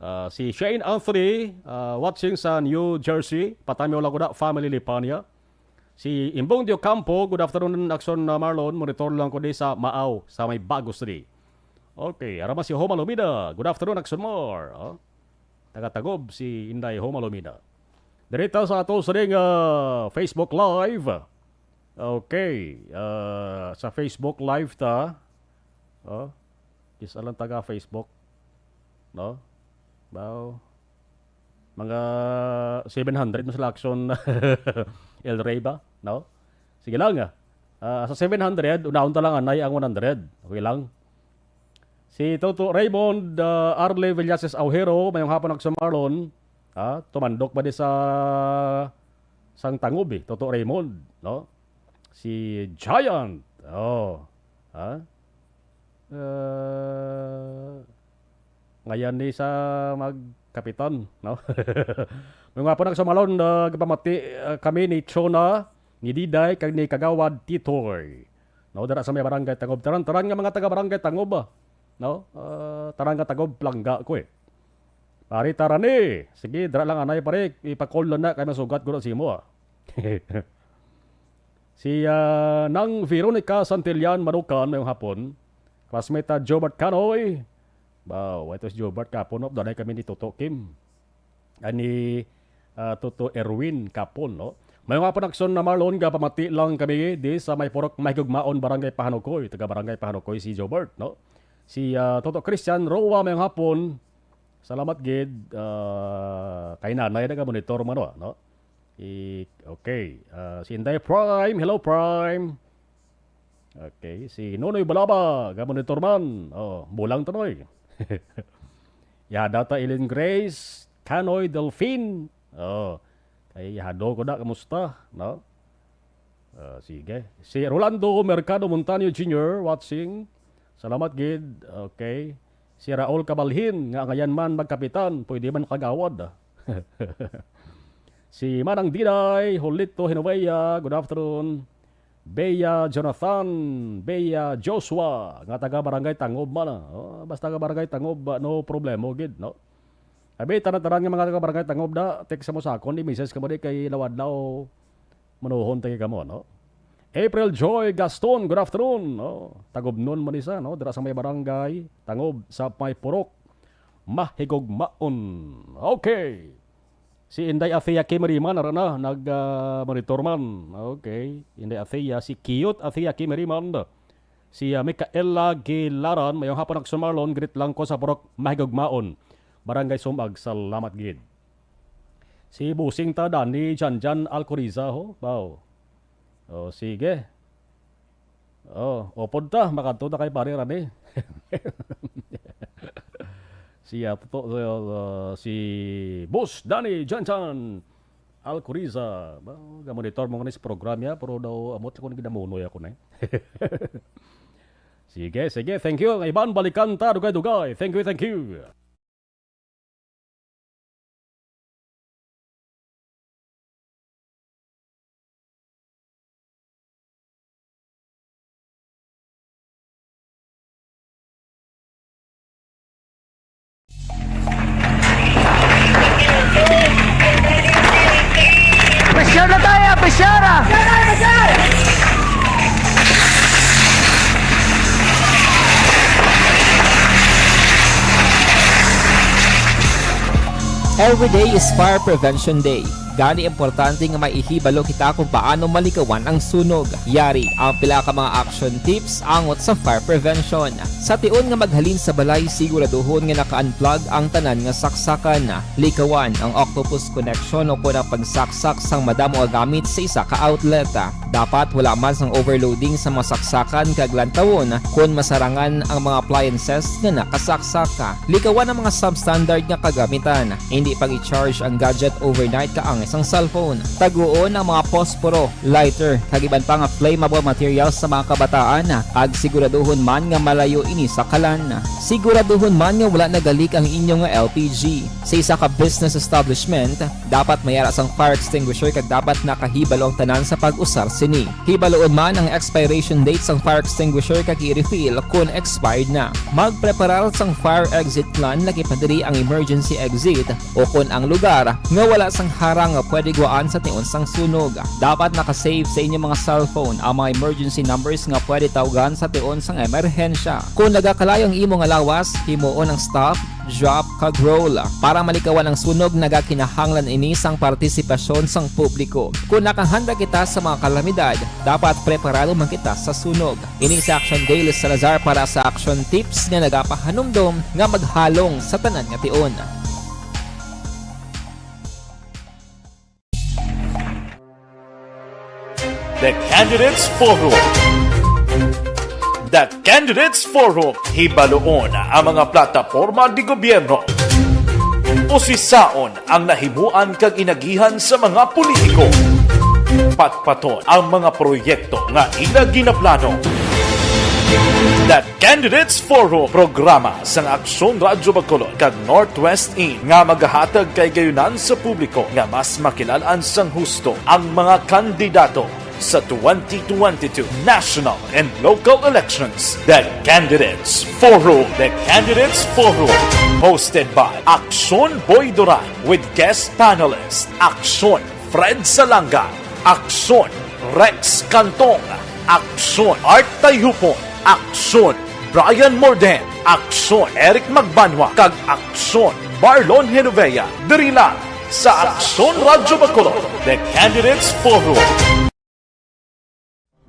Ah, si Shane Anthony, ah, watching sa New Jersey. Patamiw lang ko na, family Lipanya. Si Imbong Diocampo, good afternoon, Akson, uh, Marlon. Monitor lang ko di sa Maaw, sa may Bagos City. Okay, ara man si Homa Lumida. Good afternoon, Akson Mar. Oh, taga Tagob si Inday Homa Lumida. Dirita sa ato sa ding, uh, Facebook Live. Okay, uh, sa Facebook Live ta. Oh, isa lang taga Facebook. No? Bao. Mga seven hundred mas lakson El Rey ba? No? Sige lang, ah. Ah, sa seven hundred, unaon ta lang anay ang one hundred. Okay lang. Si Toto Raymond, ah, Arle Villases Aujero, mayong hapon, Akson Marlon. Ah, tumandok ba di sa sang Tangob, eh, Toto Raymond, no? Si Giant. Oh. Ha? Ah, ngayon ni sa magkapitan, no? Mga po nagsumalon, ah, gapamati, ah, kami ni Chona, ni Diday, kag ni Kagawad Titoy. No, dira sa may Barangay Tangob. Taran-taran nga mga taga Barangay Tangob, ah. No? Ah, taran nga Tangob, palangga ko, eh. Pare, tara ni. Sige, dira lang anay, pare. Ipa-call lang na kay masugat ko na sa imo, ah. Si, ah, Nang Veronica Santillan Manukan, mayong hapon. Classmate ta Jobert Canoy. Wow, ito si Jobert kapon, no? Doon kami ni Toto Kim. Ani, ah, Toto Erwin kapon, no? Mayong hapon, Akson na Marlon, gapamati lang kami di sa may Purok Mahigugmaon, Barangay Pahanukoy. Taga Barangay Pahanukoy si Jobert, no? Si, ah, Toto Christian Roa, mayong hapon. Salamat gid, ah, kay nanay nagamonitor man, no? I-, okay. Ah, si Inday Prime. Hello, Prime. Okay. Si Nonoy Balaba, gamonitor man. Oh, bulang to, Noy. Yada ta Ellen Grace, Kanoy Delfin. Oh, kay Yado ko na, kamusta? No? Ah, sige. Si Rolando Mercado Montaño Junior watching. Salamat gid. Okay. Si Raul Cabalhin, nga angayan man magkapitan, pwede man kagawad. Si Manang Diday, Holito Hinueya, good afternoon. Bea Jonathan, Bea Joshua, nga taga Barangay Tangob man, ah. Oh, basta taga Barangay Tangob, ah, no problemo gid, no? Abi, tanan-tanan nga mga taga Barangay Tangob da, text mo sa akon, i-message kamo di kay law-adlaw manuhon ta kamo, no? April Joy Gaston, good afternoon, no? Tagubnon man isa, no? Dira sa may barangay Tangob, sa may Purok Mahigugmaon. Okay. Si Inday Athea Kimeriman, ara na, nag, ah, monitor man. Okay. Inday Athea, si Cute Athea Kimeriman. Si, ah, Micaela Gilaran, mayong hapon, Akson Marlon, greet lang ko sa Purok Mahigugmaon, Barangay Sumag, salamat gid. Si Busing ta, Dani Janjan Alcoriza, ho, baw. Oh, sige. Oh, upod ta, makadto ta kay Pare Rani. Si, ah, to, uh, si Boss Danny Janjan Alcoriza. Ba, gamonitor mo ni sa program niya, pero daw amot ko ni ginamunoy ako na, eh. Sige, sige. Thank you. Ang iban, balikan ta. Dugay-dugay. Thank you, thank you. Pressure na tayo, pressure ah! Every day is Fire Prevention Day. Gani, importante nga may ihibalo kita kung paano malikawan ang sunog. Yari ang pila ka mga action tips angot sa fire prevention. Sa tion nga maghalin sa balay, siguraduhon nga naka-unplug ang tanan nga saksakan. Likawan ang octopus connection o kon ang pagsaksak sang madamo nga gamit sa isa ka outlet. Dapat wala man sang overloading sa mga saksakan kag lantawon kon masarangan ang mga appliances nga nakasaksak. Likawan ang mga substandard nga kagamitan. Hindi pag-i-charge ang gadget overnight kaangay sang cellphone. Taguon ang mga posporo, lighter, kag iban pa nga flammable materials sa mga kabataan, kag siguraduhon man nga malayo ini sa kalan. Siguraduhon man nga wala nagalik ang inyo nga L P G. Sa isa ka business establishment, dapat may ara sang fire extinguisher kag dapat nakahibalo ang tanan sa pag-usar sini. Hibaloon man ang expiration date sang fire extinguisher kag i-refill kon expired na. Magpreparar sang fire exit plan, lakip na diri ang emergency exit o kon ang lugar nga wala sang harang nga pwede guwaan sa tion sang sunog. Dapat naka-save sa inyo mga cellphone ang mga emergency numbers nga pwede tawgan sa tion sang emerhensya. Kon nagakalayo ang imo nga lawas, himuon ang stop, drop, kag roll. Para malikawan ang sunog, nagakinahanglan ini sang partisipasyon sang publiko. Kon nakahanda kita sa mga kalamidad, dapat preparado man kita sa sunog. Ini si Action Dale Salazar para sa Action Tips nga nagapahanumdom nga maghalong sa tanan nga tion. The Candidates Forum. The Candidates Forum. Hibaloon ang mga plataporma de gobyerno. Usisaon ang nahimuan kag inagihan sa mga politiko. Patpaton ang mga proyekto nga ila ginaplano. The Candidates Forum, programa sang Aksyon Radyo Bacolod kag Northwest In nga magahatag kahigayonan sa publiko nga mas makilal-an sang husto ang mga kandidato sa twenty twenty-two national and local elections. The Candidates Forum. The Candidates Forum, hosted by Aksyon Boy Duran with guest panelist Aksyon Fred Salanga, Aksyon Rex Cantong, Aksyon Art Tayupon, Aksyon Brian Morden, Aksyon Eric Magbanwa, kag Aksyon Marlon Genovea. Diri lang sa Aksyon Radyo Bacolod, The Candidates Forum.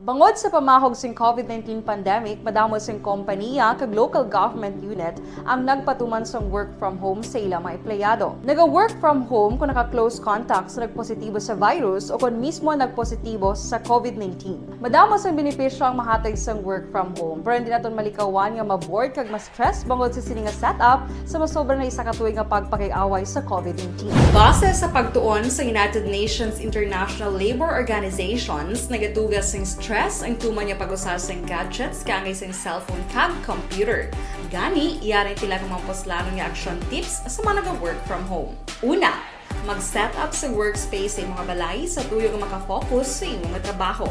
Bangod sa pamahog sing COVID nineteen pandemic, madamo sing kompaniya kag local government unit ang nagpatuman sang work from home sa ila mga empleyado. Naga-work from home kon naka-close contact sa nagpositibo sa virus o kon mismo nagpositibo sa COVID nineteen. Madamo sang benepisyo ang mahatag sang work from home, pero hindi naton malikawan nga ma-bored kag ma-stress bangod sa sini nga setup sa masobra na isa ka tuig nga pagpakig-away sa COVID nineteen. Base sa pagtuon sa United Nations International Labor Organizations, nagatuga sing stress ang tuman nga pag-usa sing gadgets kaangay sing cellphone kag computer. Gani, yari pila ka mga puslanon nga action tips sa mga naga-work from home. Una, mag-set up sa workspace sa imong balay sa tuyo nga maka-focus sa imo nga trabaho.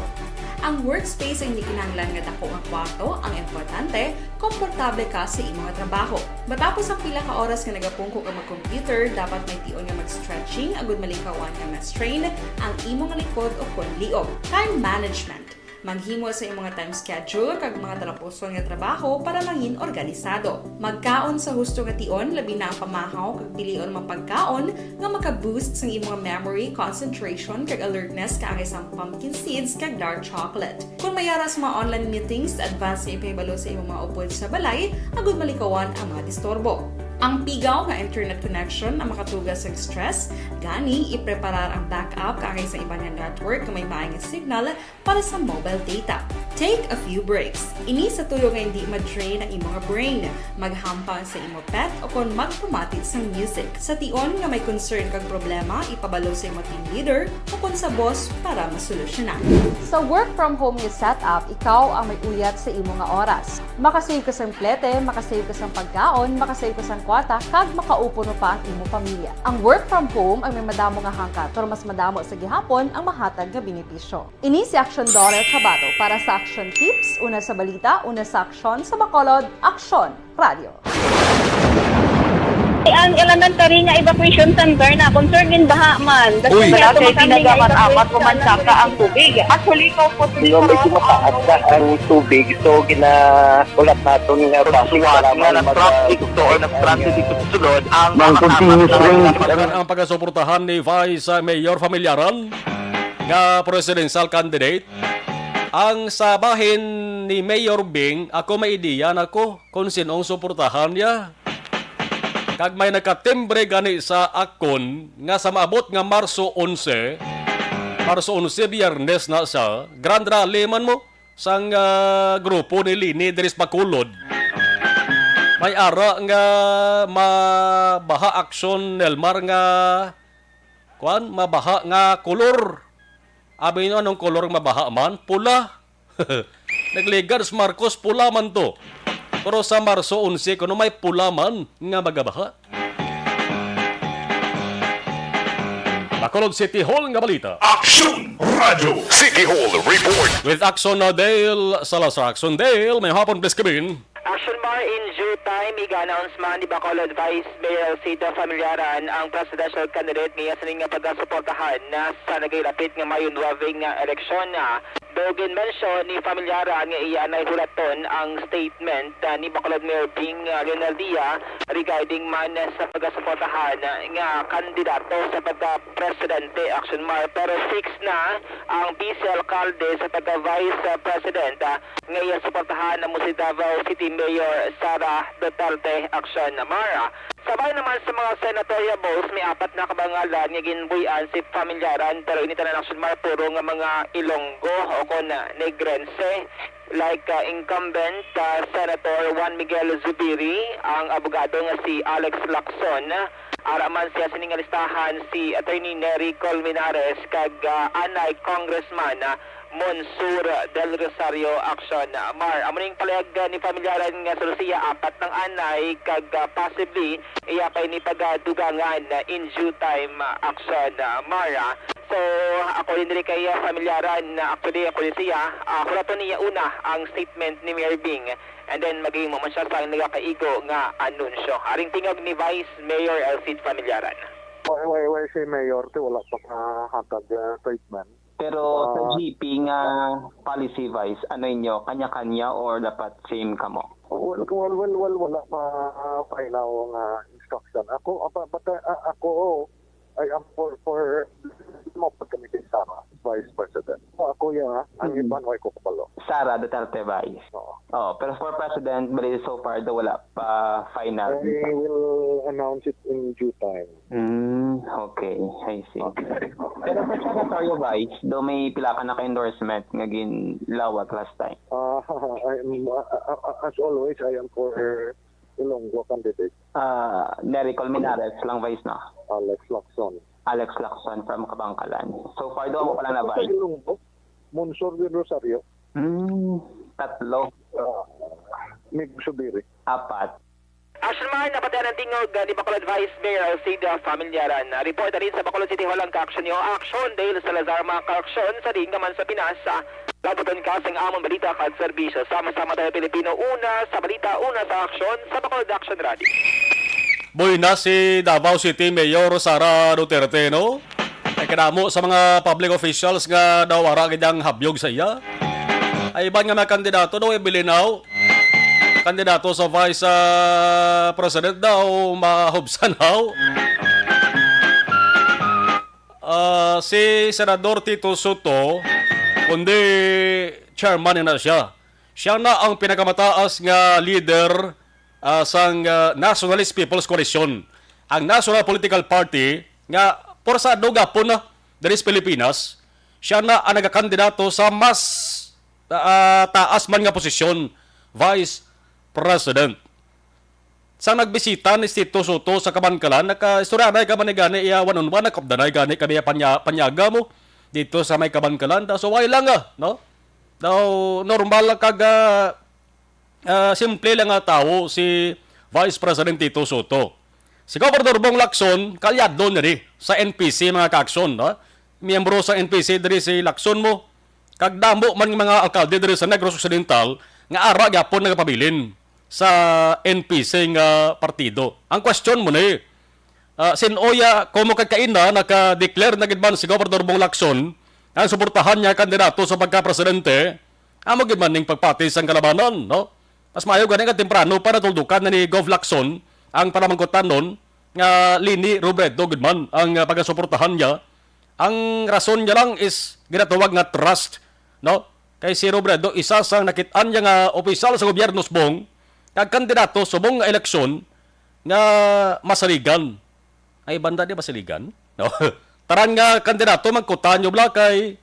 Ang workspace ay hindi kinahanglan nga dako nga kwarto ang importante, komportable ka sa imo nga trabaho. Matapos ang pila ka oras nga nagapungko ka mag-computer, dapat may tion nga mag-stretching agud malikawan nga ma-strain ang imo nga likod o kon liog. Time management. Maghimo sa imo nga time schedule kag mga talapuson nga trabaho para mangin organisado. Magkaon sa husto nga tion, labi na ang pamahaw, kag pilion ang mga pagkaon nga maka-boost sang imo nga memory, concentration, kag alertness kaangay sang pumpkin seeds kag dark chocolate. Kon may ara sa mga online meetings, advance nga ipahibalo sa imo mga upod sa balay agud malikawan ang mga disturbo. Ang pigaw nga internet connection ang makatuga sang stress, gani ipreparar ang backup kaangay sa iban nga network nga may maay nga signal para sa mobile data. Take a few breaks. Ini sa tuyo nga hindi ma-drain ang imo nga brain. Maghampang sa imo pet o kon magpamati sang music. Sa tion nga may concern kag problema, ipabalo sa imo team leader o kon sa boss para masolusyonan. Sa work from home nga setup, ikaw ang may uyat sa imo nga oras. Makasave ka sang plete, makasave ka sang pagkaon, makasave ka sang kwarta, kag makaupod pa ang imo pamilya. Ang work from home ang may madamo nga hangkat, pero mas madamo sa gihapon ang mahatag nga benepisyo. Ini si Aksyon Dorer Cabato para sa Aksyon Tips, una sa balita, una sa aksyon, sa Bacolod, Aksyon Radio. Ang elementary nga evacuation center na concern din baha man. Kasi Uy. Wala kay pinagamat-amat mo man saka ang tubig. Actually, ko po Yung medyo mataas na ang tubig, so ginahulat naton nga traffic para nga mag- nag-traffic to or nag-transit dito sa sulod ang Ng continuous rain. Ang pagasuportahan ni Vice Mayor Familiaran nga presidential candidate. Ang sa bahin ni Mayor Bing, ako may ideya na ko kung sinong suportahan niya. Kag may nakatimbre gani sa akon nga sa maabot nga Marso onse, Marso onse, Biyernes na sa Grand Rally man mo sang, ah, grupo ni Lini diri sa Bacolod. May ara nga mabaha aksyon, Nelmar, nga kuan, mabaha nga kolor. Abi nyo, anong kolor mabaha man? Pula. Nagligad si Marcos, pula man to. Pero sa Marso onse, kuno may pula man nga magabaha. Bacolod City Hall nga balita. Aksyon Radio City Hall Report. With Action Dale Salazar. Action Dale, may hapon, please come in. Action Mar, in due time, iga-announce man ni Bacolod Vice Mayor Alcida Familiaran ang presidential candidate nga iya sini nga pagasuportahan na sa nagahilapit nga Mayo nuwebe nga eleksyon. Do ginmensyon ni Familiaran nga iya nay hulaton ang statement, ah, ni Bacolod Mayor Bing, ah, Leonardia regarding man sa pagasuportahan nga kandidato sa pagka-presidente, Action Mar, pero fix na ang vice alkalde sa pagka-vice, ah, president, ah, nga iya suportahan amo si Davao City Mayor Sara Duterte, Action Mar. Sa bahin naman sa mga senatorial balls, may apat na kabangalan nga ginbuy-an si Familiaran, pero ini tanan, Action Mar, puro nga mga Ilonggo o kon Negrense, like, ah, incumbent, ah, Senator Juan Miguel Zubiri, ang abogado nga si Alex Lacson, ara man siya sini nga listahan si Attorney Nery Colmenares kag, ah, anay Congressman, ah, Monsur Del Rosario, Action Mar. Amo ning palayag, ah, ni Familiaran nga sulod siya apat nang anay kag, ah, possibly iya pa ini pagadugangan, ah, in due time, ah, Action Mar. So, ako din diri kay, ah, Familiaran, ah, actually, ako din siya, ah, hulaton niya una ang statement ni Mayor Bing, and then maghimo man siya sang nagakaigo nga anunsyo. Aring tingog ni Vice Mayor Alcide Familiaran. Why, why, why si Mayor, ti wala pa kahatag, ah, statement? Pero sa Ah. G P nga policy, Vice, ano inyo, kanya-kanya or dapat same kamo? Well, well, well, well, wala pa, ah, final nga instruction. Ako, apa, but, ah, ako, I am for, for, mo pa kami kay Sara, Vice President. O, ako, ya, ang Mm. iban, way ko kabalo. Sara Duterte, Vice. Oo. Oh, pero for President, bali so far daw wala pa final. I will announce it in due time. Mm, okay. I see. Okay. Pero sa senatorial, Vice, do may pila ka naka-endorsement nga ginlawat last time? Ah, I am, ah, ah, ah, as always, I am for Ilonggo candidate. Ah, Nery Colmenares lang, Vice, no? Alex Lacson. Alex Lacson from Kabankalan. So far, duha mo pala na, Sa Vice. Ilonggo, Monsur Del Rosario. Hmm, tatlo. Ah, Mig Subiri. Apat. Action Mar, napatian ang tingog, ah, ni Bacolod Vice Mayor Alcida Familiaran. Ah, report din sa Bacolod City Hall ang ka-action niyo. Action, Dale Salazar, mga ka-action, sa diin ka man sa Pinas, ah, labuton ka sang amon balita kag serbisyo. Sama-sama tayo, Pilipino, una sa balita, una sa aksyon, sa Bacolod Action Radio. Buenas, si Davao City Mayor Sara Duterte, no? Ay, kadamo sa mga public officials nga daw wala gid ang habyog sa iya. Ay, iban nga mga kandidato daw, ibilinaw. Kandidato sa vice, ah, president daw, mahubsan daw. Ah, si Senador Tito Soto, kundi chairman na siya. Siya na ang pinakamataas nga leader, ah, sang, ah, Nationalist People's Coalition. Ang National Political Party nga porsado gapon na diri sa Pilipinas, siya na ang nagakandidato sa mas, ah, taas man nga posisyon, Vice President. Sang nagbisita ni Tito Soto sa Kabankalan, nakaistoryanay ka man ni gani iya one on one, nakupdanay gani kami panya-, panyaga mo dito sa may Kabankalan. Da, so, why lang, ah, no? Daw normal lang kag, ah, ah, simple lang nga tawo si Vice President Tito Soto. Si Governor Bong Lacson, kaalyado na rin sa N P C, mga ka-action, no? Miyembro sa N P C diri si Lacson mo. Kag damo man nga mga alkalde diri sa Negros Occidental nga ara gyapon nagapabilin. sa N P C nga partido. Ang question mo ni, ah, sin-o ya, komo kay kaina naka-declare na gid man si Gobernador Bong Lacson ang suportahan niya kandidato sa pagka-presidente, amo gid man ning pagpati sang kalabanan, no? Mas maayo gani nga temprano pa natuldukan na ni Gov Lacson ang panamangkutanon nga Leni Robredo gid man ang, ah, pagasuportahan niya. Ang rason niya lang is ginatawag nga trust, no? Kay si Robredo, isa sang nakit-an niya nga opisyal sa gobyerno subong, kag kandidato subong nga eleksyon nga masaligan. Ay, banda di masaligan? No? Tanan nga kandidato, magkutan nyo bala kay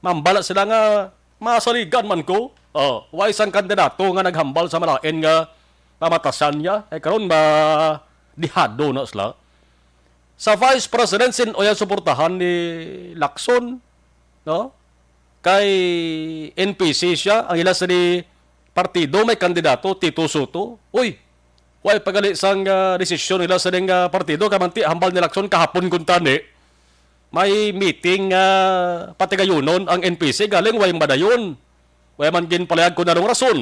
mambala sila nga masaligan man ko. Oh, wa isang kandidato nga naghambal sa malain nga pamatasan niya. Ay, karon ma-, dihado na sila. Sa Vice President, sin-o ya suportahan ni Lacson, no? Kay N P C siya, ang ila sa ni partido may kandidato, Tito Soto. Uy, way pa gali sang, ah, desisyon nila sa ning, ah, partido, kay manti hambal ni Lacson kahapon kuntani. May meeting, ah, patigayunon ang N P C, galing way madayon. Way man ginpalayag kung anong rason.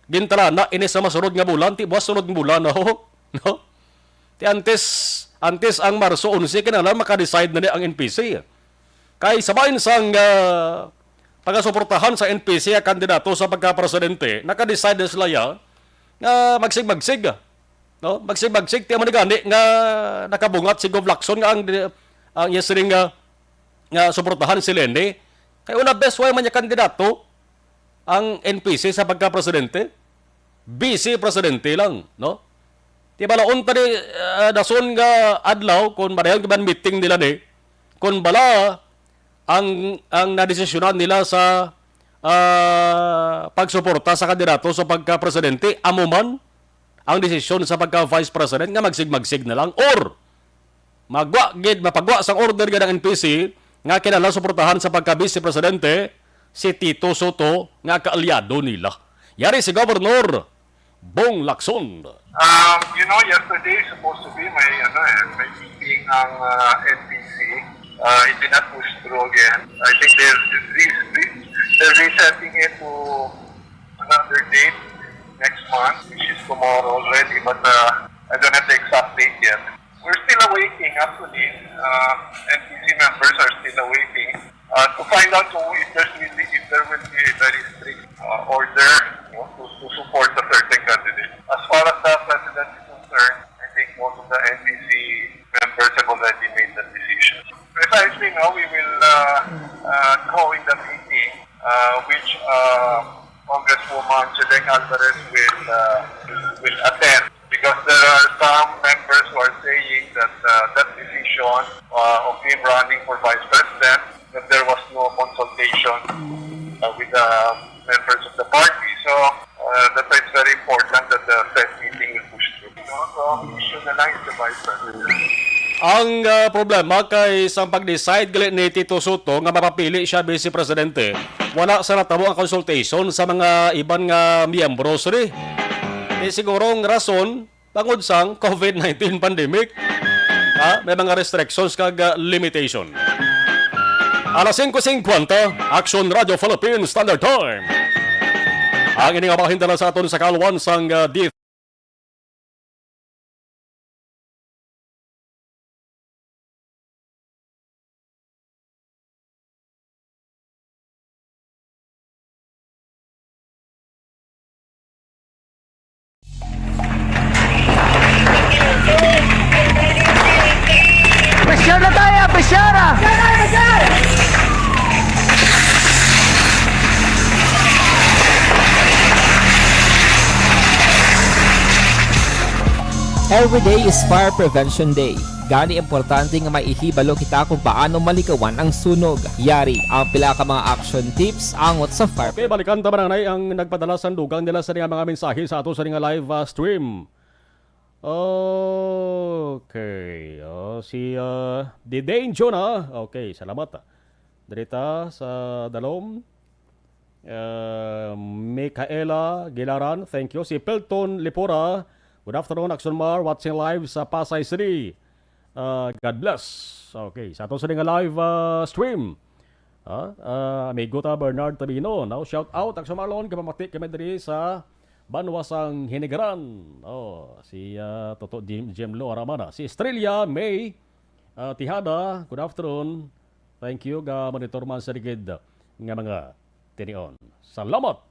Gintalana ini sa masunod nga bulan, ti buwas sunod nga bulan, no? No? Ti antes, antes ang Marso onse, kinahanglan maka-decide na ni ang N P C. Kay sa bahin sang, ah, pagasuportahan sa N P C ang kandidato sa pagka-presidente, naka-decide na sila ya nga magsig-magsig, no? Magsig-magsig, ti amo ni gani nga nakabungat si Gov Lacson nga ang, ang iya sining nga, nga suportahan si Leni. Kay una, best way man niya kandidato ang N P C sa pagka-presidente. Vice presidente lang, no? Ti balaon ta ni, ah, dason nga adlaw, kung madayon ka man meeting nila ni, kung bala ang, ang nadesisyonan nila sa, ah, pagsuporta sa kandidato sa pagka-presidente, amo man ang desisyon sa pagka-vice president nga magsig-magsig na lang, or magwa gid, mapagwa sang order gid ang N P C nga kinahanglan suportahan sa pagka-vice presidente si Tito Soto nga kaalyado nila. Yari si Governor Bong Lacson. Um, you know, yesterday is supposed to be may, ano, eh, may meeting ang, uh, N P C. Uh, it did not push through again. I think they're, they're, they're resetting it to another date next month, which is tomorrow already, but, uh, I don't have the exact date yet. We're still awaiting, actually. Uh, N P C members are still awaiting, uh, to find out kung if there's really, if there will be a very strict, uh, order, you know, to, to support a certain candidate. As far as the president is concerned, I think most of the N P C members have already made that decision. Precisely, no, we will, uh, uh, know in the meeting, uh, which, uh, Congresswoman Chileng Alvarez will, uh, will attend, because there are some members who are saying that, uh, that decision, uh, of him running for vice president, that there was no consultation, uh, with the members of the party. So, uh, that's why it's very important that the said meeting will push through. So, so, ang issue na lang is the vice president. Ang, ah, problema kay sang pag-decide gali ni Tito Soto nga mapapili siya vice presidente, wala sa natabo ang consultation sa mga iban nga miyembro sini. Di siguro ang rason bangod sang covid nineteen pandemic. Ha? May mga restrictions kag, ah, limitation. Alas singko singkwenta, Action Radio Philippines Standard Time. Ang ini nga bahin dala sa aton sa kalwan sang, ah, D Pressure na tayo, pressure na! Every day is Fire Prevention Day. Gani, importante nga may ihibalo kita kung paano maligawan ang sunog. Yari ang pila ka mga action tips angot sa fire. Okay, balikan ta man anay ang nagpadala sang dugang nila sa nga mga mensahe sa ato sa nga live, ah, stream. Okay, oh, si, ah, Didane Jonah. Okay, salamat. Diri ta sa dalom. Uh, Micaela Gilaran, thank you. Si Pelton Lipora, good afternoon, Action Mar, watching live sa Pasay City. Uh, God bless. Okay, sa ato sa nga live, uh, stream. Ah, uh, amigo ta Bernard Tabino, now shout out, Action Marlon, kapamati kami diri sa Banwa sang Hinigaran. Oh, si, ah, Toto Jim, Jim Lo Aramana. Si Estrella May, ah, Tijada, good afternoon. Thank you, ga monitor man sa ligid nga mga tinion. Salamat!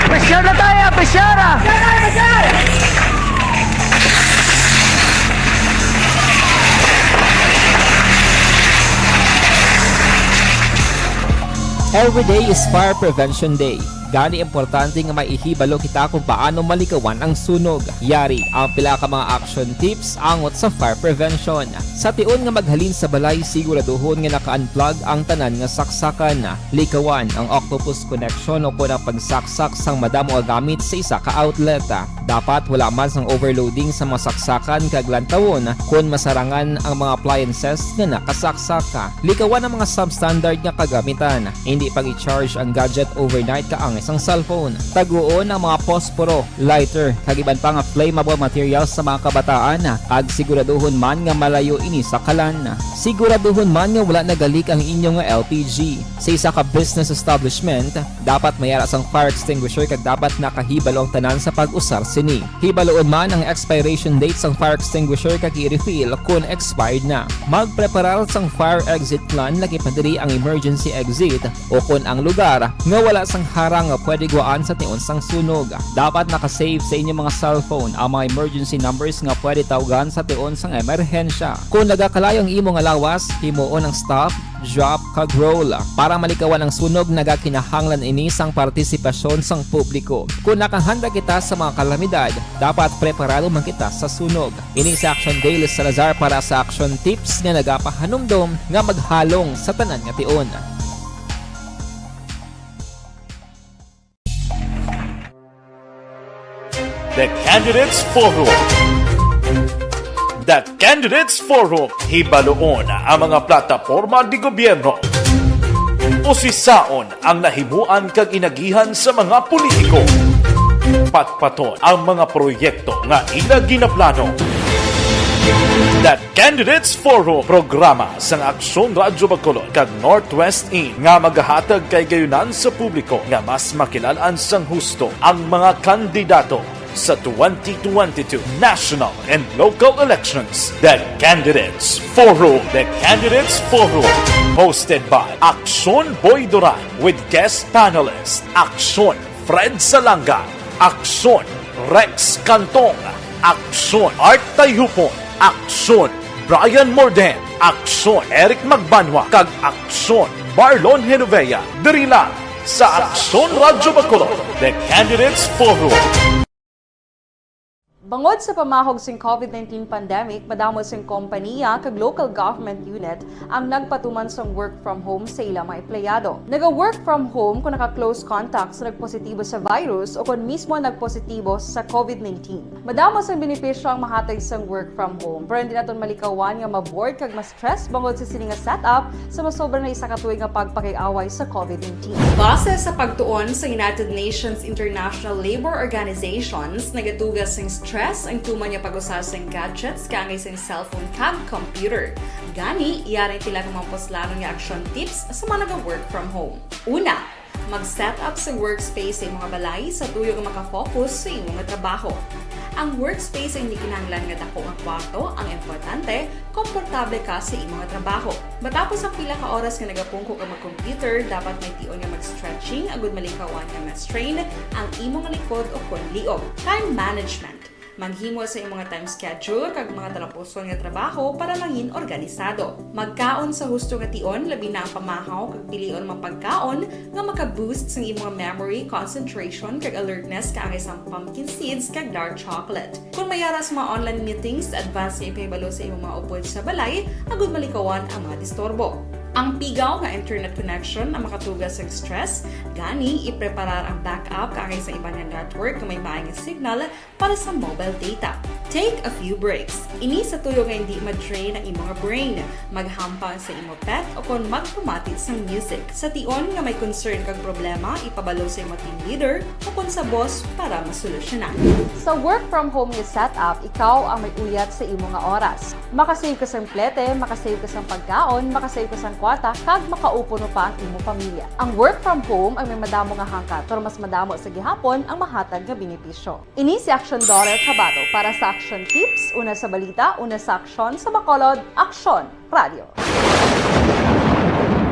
Pressure na tayo, pressure na! Every day is Fire Prevention Day. Gani, importante nga may ihibalo kita kung paano malikawan ang sunog. Yari ang pila ka mga action tips angot sa fire prevention. Sa tion nga maghalin sa balay, siguraduhon nga naka-unplug ang tanan nga saksakan. Likawan ang octopus connection o kon ang pagsaksak sang madamo nga gamit sa isa ka outlet. Dapat wala man sang overloading sa mga saksakan kag lantawon kon masarangan ang mga appliances nga nakasaksak. Likawan ang mga substandard nga kagamitan. Hindi pag-i-charge ang gadget overnight kaangay sang cellphone. Taguon ang mga posporo, lighter, kag iban pa nga flammable materials sa mga kabataan, kag siguraduhon man nga malayo ini sa kalan. Siguraduhon man nga wala nagalik ang inyo nga L P G. Sa isa ka business establishment, dapat may ara sang fire extinguisher kag dapat nakahibalo ang tanan sa pag-usar sini. Hibaluon man ang expiration date sang fire extinguisher kag i-refill kon expired na. Magpreparar sang fire exit plan, lakip na diri ang emergency exit o kon ang lugar nga wala sang harang nga pwede gwaan sa tion sang sunog. Dapat naka-save sa inyo mga cellphone ang mga emergency numbers nga pwede tawgan sa tion sang emerhensya. Kon nagakalayo ang imo nga lawas, himuon ang stop, drop, kag roll. Para malikawan ang sunog, nagakinahanglan ini sang partisipasyon sang publiko. Kon nakahanda kita sa mga kalamidad, dapat preparado man kita sa sunog. Ini si Action Daily Salazar para sa Action Tips nga nagapahanumdom nga maghalong sa tanan nga tion. The Candidates Forum. The Candidates Forum, hibaluon ang mga plataporma de gobyerno. Usisaon ang nahimuan kag inagihan sa mga politiko. Patpaton ang mga proyekto nga ila ginaplano. The Candidates Forum, programa sang Aksyon Radyo Bacolod kag Northwest In nga magahatag kahigayonan sa publiko nga mas makilal-an sang husto ang mga kandidato sa twenty twenty-two national and local elections. The Candidates Forum. The Candidates Forum, hosted by Aksyon Boy Duran with guest panelist Aksyon Fred Salanga, Aksyon Rex Cantong, Aksyon Art Tayhupon, Aksyon Brian Morden, Aksyon Eric Magbanwa, kag Aksyon Marlon Genovea, diri lang sa Aksyon Radyo Bacolod, The Candidates Forum. Bangod sa pamahog sing COVID nineteen pandemic, madamo sing kompaniya kag local government unit ang nagpatuman sang work from home sa ila mga empleyado. Naga-work from home kon naka-close contact sa nagpositibo sa virus o kon mismo nagpositibo sa COVID nineteen. Madamo sang benepisyo ang mahatag sang work from home, pero hindi naton malikawan nga ma-bored kag ma-stress bangod sa sini nga setup sa masobra na isa ka tuig nga pagpakig-away sa COVID nineteen. Base sa pagtuon sa United Nations International Labour Organizations, nagatuga sing stress ang tuman nga pag-usa sing gadgets kaangay sing cellphone kag computer. Gani, yari tila nga mga puslanon nga action tips sa mga naga-work from home. Una, mag-set up sa workspace sa imo nga balay sa tuyo nga makafocus sa imo nga trabaho. Ang workspace ay hindi kinahanglan nga dako nga kwarto ang importante, komportable ka sa imo nga trabaho. Matapos ang pila ka oras nga nagapungko ka mag-computer, dapat may tion nga mag-stretching agud malikawan nga ma-strain ang imo nga likod o kon liog. Time management. Maghimo sa imo nga time schedule kag mga talapuson nga trabaho para mangin organisado. Magkaon sa husto nga tion, labi na ang pamahaw kag pilion mga pagkaon nga maka-boost sang imo nga memory, concentration, kag alertness kaangay sang pumpkin seeds kag dark chocolate. Kon may ara sa mga online meetings, advance nga ipahibalo sa imo mga upod sa balay agud malikawan ang mga disturbo. Ang pigaw nga internet connection ang makatuga sa stress, gani ipreparar ang backup kaangay sa iban nga network nga may maay nga signal para sa mobile data. Take a few breaks. Ini sa tuyo nga hindi ma-drain ang imo nga brain, maghampang sa imo pet o kon magpamati sang music. Sa tion nga may concern kag problema, ipabalo sa imo team leader o kon sa boss para masolusyonan. Sa work from home nga setup, ikaw ang may uyat sa imo nga oras. Makasave ka sang plete, makasave ka sang pagkaon, makasave ka sang kwarta, kag makaupo mo pa ang imo pamilya. Ang work from home ang may madamo nga hangkat, pero mas madamo sa gihapon ang mahatag nga benepisyo. Ini si Action Daughter Kabato para sa Action Tips, una sa balita, una sa aksyon, sa Bacolod, Aksyon Radio.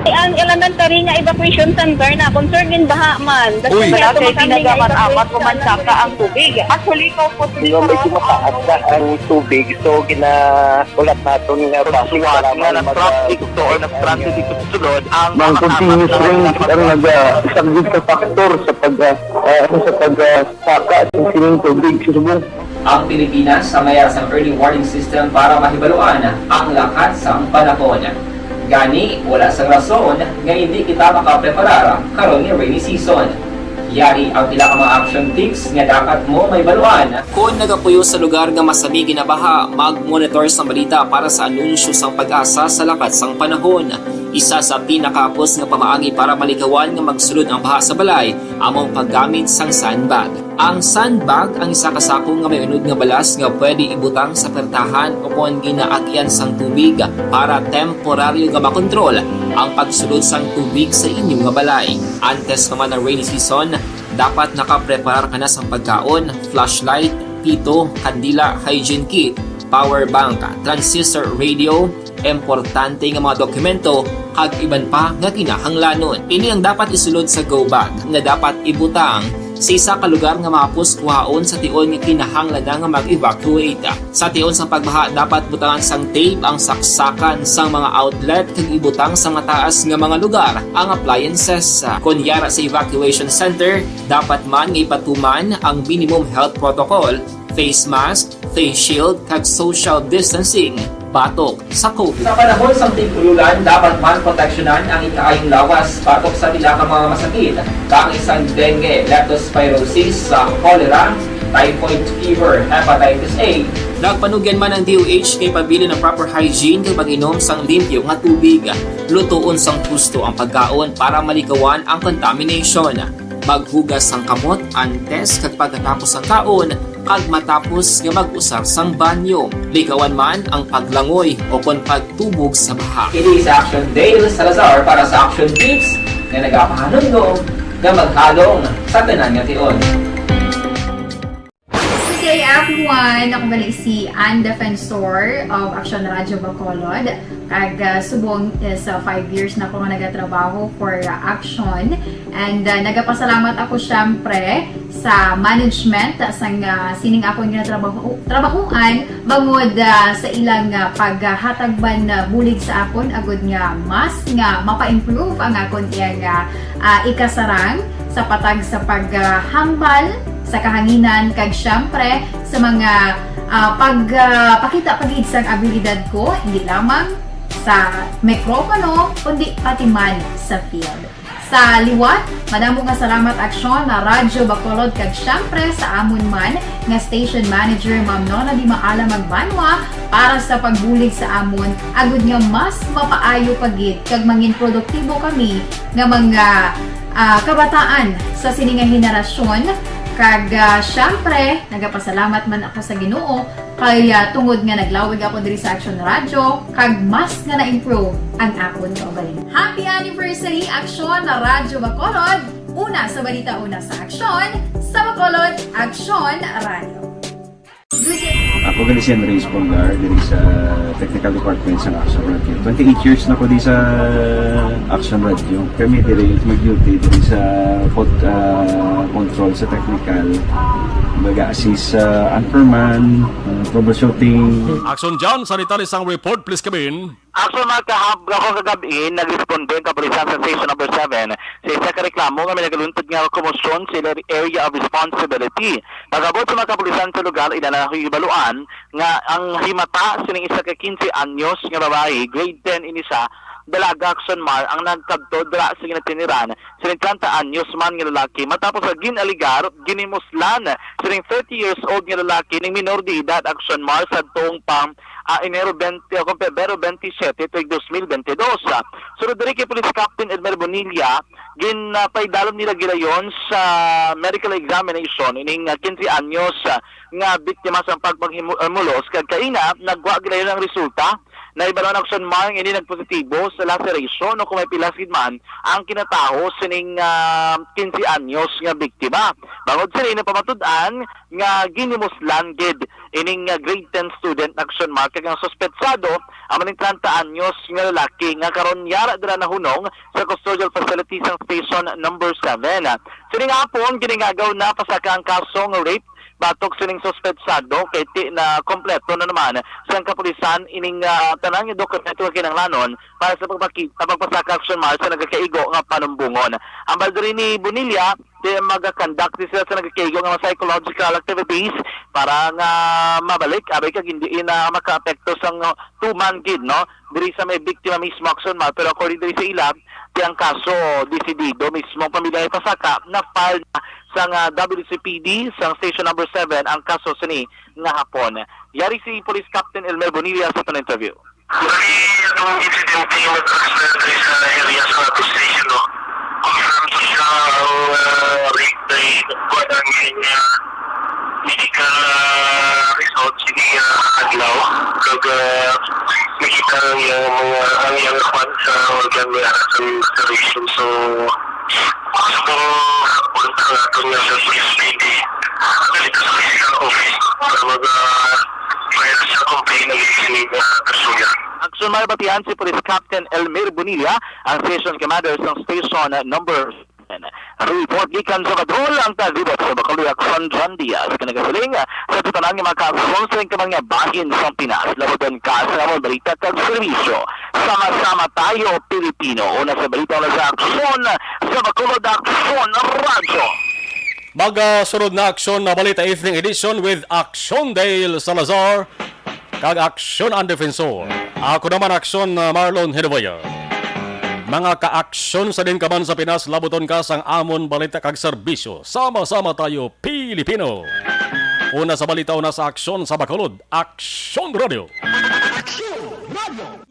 Ang elementary nga evacuation center na concerned in baha man. That's Uy. Why Wala nato kay kami nga ginagamit-amat evacuation o mansaka center ang tubig. Actually, ikaw po Di ba, medyo mataas na ang tubig, so ginaulat naton nga Pagsuwat nga nag-traffic to or nag-transit ito sa sulod ang Ang mga continuous apat na rain ang nag-, ah, isa gid sa factor sa pag, ah, ah, ano, sa pag, ah, saka sa sining tubig sa subong. Ang Pilipinas, sa mayara sang early warning system para mahibaluan ang lakat sang panahon. Gani, wala sang rason nga hindi kita makapreparar karon nga rainy season. Yari ang pila ka mga action tips nga dapat mo mahibaluan. Kon nagapuyo sa lugar nga masami ginabaha, mag-monitor sang balita para sa anunsyo sang PAGASA sa lakat sang panahon. Isa sa pinakahapos nga pamaagi para malikawan nga magsulod ang baha sa balay amo ang paggamit sang sandbag. Ang sandbag ang isa ka sako nga may unod nga balas nga pwede ibutang sa pertahan o kon ginaagyan sang tubig para temporaryo nga makontrol ang pagsulod sang tubig sa inyo nga balay. Antes pa man ang rainy season, dapat nakapreparar ka na sang pagkaon, flashlight, pito, kandila, hygiene kit, power bank, transistor radio, importante nga mga dokumento, kag iban pa nga kinahanglanon. Ini ang dapat isulod sa go bag nga dapat ibutang sa isa ka lugar nga mahapos kuhaon sa tion nga kinahanglan na nga mag-evacuate. Sa tion sang pagbaha, dapat butangan sang tape ang saksakan sang mga outlet kag ibutang sa mataas nga mga lugar ang appliances. Kon yara sa evacuation center, dapat man nga ipatuman ang minimum health protocol, face mask, face shield, kag social distancing batok sa COVID. Sa panahon sang tig-ululan, dapat man proteksyonan ang ikaayong lawas batok sa pila ka mga masakit, kaangay sang dengue, leptospirosis, sa cholera, typhoid fever, hepatitis A. Nagpanugyan man ang D O H nga ipabilin ang proper hygiene kag pag-inom sang limpyo nga tubig. Lutoon sang husto ang pagkaon para malikawan ang contamination. Maghugas sang kamot antes kag pagkatapos sang kaon, kag matapos nga mag-usar sang banyo. Likawan man ang paglangoy o kon pagtubog sa baha. Ini sa Action Dale Salazar para sa Action Tips nga nagapahanumdom nga maghalong sa tanan nga tion. Good day, everyone! Ako gali si Ann Defensor of Action Radio Bacolod. Kag, ah, subong is, ah, five years na ako nga nagatrabaho for, ah, Action. And, ah, nagapasalamat ako, syempre, sa management sang, ah, sining akon nga trabaho, trabahuan bangod, ah, sa ilang, ah, paghatag man, ah, bulig sa akon agud nga mas nga mapa-improve ang akon iyang, ah, ah, ikasarang sa patag sa paghambal sa kahanginan kag, syempre, sa mga, ah, pag, ah, pakita pa gid sang abilidad ko, hindi lamang sa mikropono, kundi pati man sa field. Sa liwat, madamo nga salamat, Aksyon, na Radyo Bacolod, kag syempre sa amon man nga station manager, Ma'am Nona Di Maala Magbanwa, para sa pagbulig sa amon, agud nga mas mapaayo pa gid kag mangin produktibo kami nga mga, ah, kabataan sa sini nga henerasyon. Kag, ah, syempre, nagapasalamat man ako sa Ginoo kay, ah, tungod nga naglawig ako diri sa Action Radio, kag mas nga na-improve ang akon kaugalingon. Happy anniversary, Action Radyo Bacolod! Una sa balita, una sa aksyon, sa Bacolod, Action Radio. Ako gali si Andres Polgar, diri sa technical department sa Action Radio. Twenty-eight years na ko di sa Action Radio. Kami diri mag-duty diri sa pod-, ah, control sa technical. Baga assist sa anchorman, ah, troubleshooting. Action John, sa detalye sang report, please come in. Action, mga kahap-, ako kagab-i, nagresponde ang kapulisan sa Station Number Seven sa isa ka reklamo nga may nagaluntad nga komosyon sa ila area of responsibility. Pag-abot sa mga kapulisan sa lugar, ila nahibaluan nga ang himata sining isa ka quince anyos nga babayi, grade ten ini siya, dalaga, Aksyon Mar, ang nagkadto dira sa ginatiniran sining treinta anyos man nga lalaki matapos nga gin-alegar, ginimuslan sining thirty years old nga lalaki ning minor de edad, Aksyon Mar, sadtong pang, ah, Enero twenty o kung Pebrero twenty-seven tuig dos mil bente dos. Sunod diri kay Police Captain Elmer Bonilla, gin, ah, paidalom nila gilayon sa medical examination ining, ah, quince anyos, ah, nga biktima sang pagpanghimulos, kag kaina nagwa gilayon ang resulta. Nahibaluan, Aksyon Mar, nga ini nagpositibo sa laceration o kung may pilas gid man ang kinataho sining, ah, quince anyos nga biktima. Bangod sini, napamatud-an nga ginimuslan gid ining, ah, grade ten student, Aksyon Mar, kag ang suspetsado amo ning treinta anyos nga lalaki nga karon yara dira nahunong sa custodial facility sang station number seven. Sining hapon, giningagaw na pasaka ang kaso nga rape batok sining suspetsado, kay ti na kompleto na naman sang kapulisan ining, ah, tanan nga dokumento nga kinahanglanon para sa pagpaki-, sa pagpasaka, Aksyon Mar, sa nagakaigo nga panumbongon. Hambal diri ni Bonilla, ti magakonduct ni sila sa nagakaigo nga mga psychological activities para nga mabalik, abay, kag hindi na makaapekto sang tuman gid, no, diri sa may biktima mismo, Aksyon Mar. Pero according diri sa ila, ti ang kaso, desidido mismo ang pamilya ipasaka, na-file na sang, ah, W C P D sang station number seven ang kaso sini nga hapon. Yari si Police Captain Elmer Bonilla sa aton interview. Bali, atong insidente nga nag-transpire diri sa area sa ato station, no? Confirm to siya ang, ah, rape by kuwan ang iyang, ah, medical, ah, result sini, ah, adlaw. Kag, ah, nakita ang iyang mga, ang iyang kuwan sa organ may ara sa laceration. So, subong hapon ang aton nga sa P S P D dito sa physical office para mag, ah, file sa complaint against sini nga persona. Aksyon Mar, batian si Police Captain Elmir Bonilla, ang station commander sang station number seven. Report gikan sa Badol, ang taglibot sa Bacolod, Aksyon John Diaz. Kag nagasiling sa tanan nga mga kaaksyon sa tanan nga bahin sa Pinas, labuton ka sa among balita kag serbisyo. Sama-sama tayo, Pilipino. Una sa balita, una sa aksyon, sa Bacolod Aksyon Radyo. Magasunod na Aksyon na Balita Evening Edition with Aksyon Dale Salazar kag Aksyon ang Defensor. Ako naman, Aksyon, uh, Marlon Hidewayer. Mga kaaksyon sa din ka man sa Pinas, labuton ka sang amon balita kag serbisyo. Sama-sama tayo, Pilipino. Una sa balita, una sa aksyon sa Bacolod, Aksyon Radio. Aksyon Radio.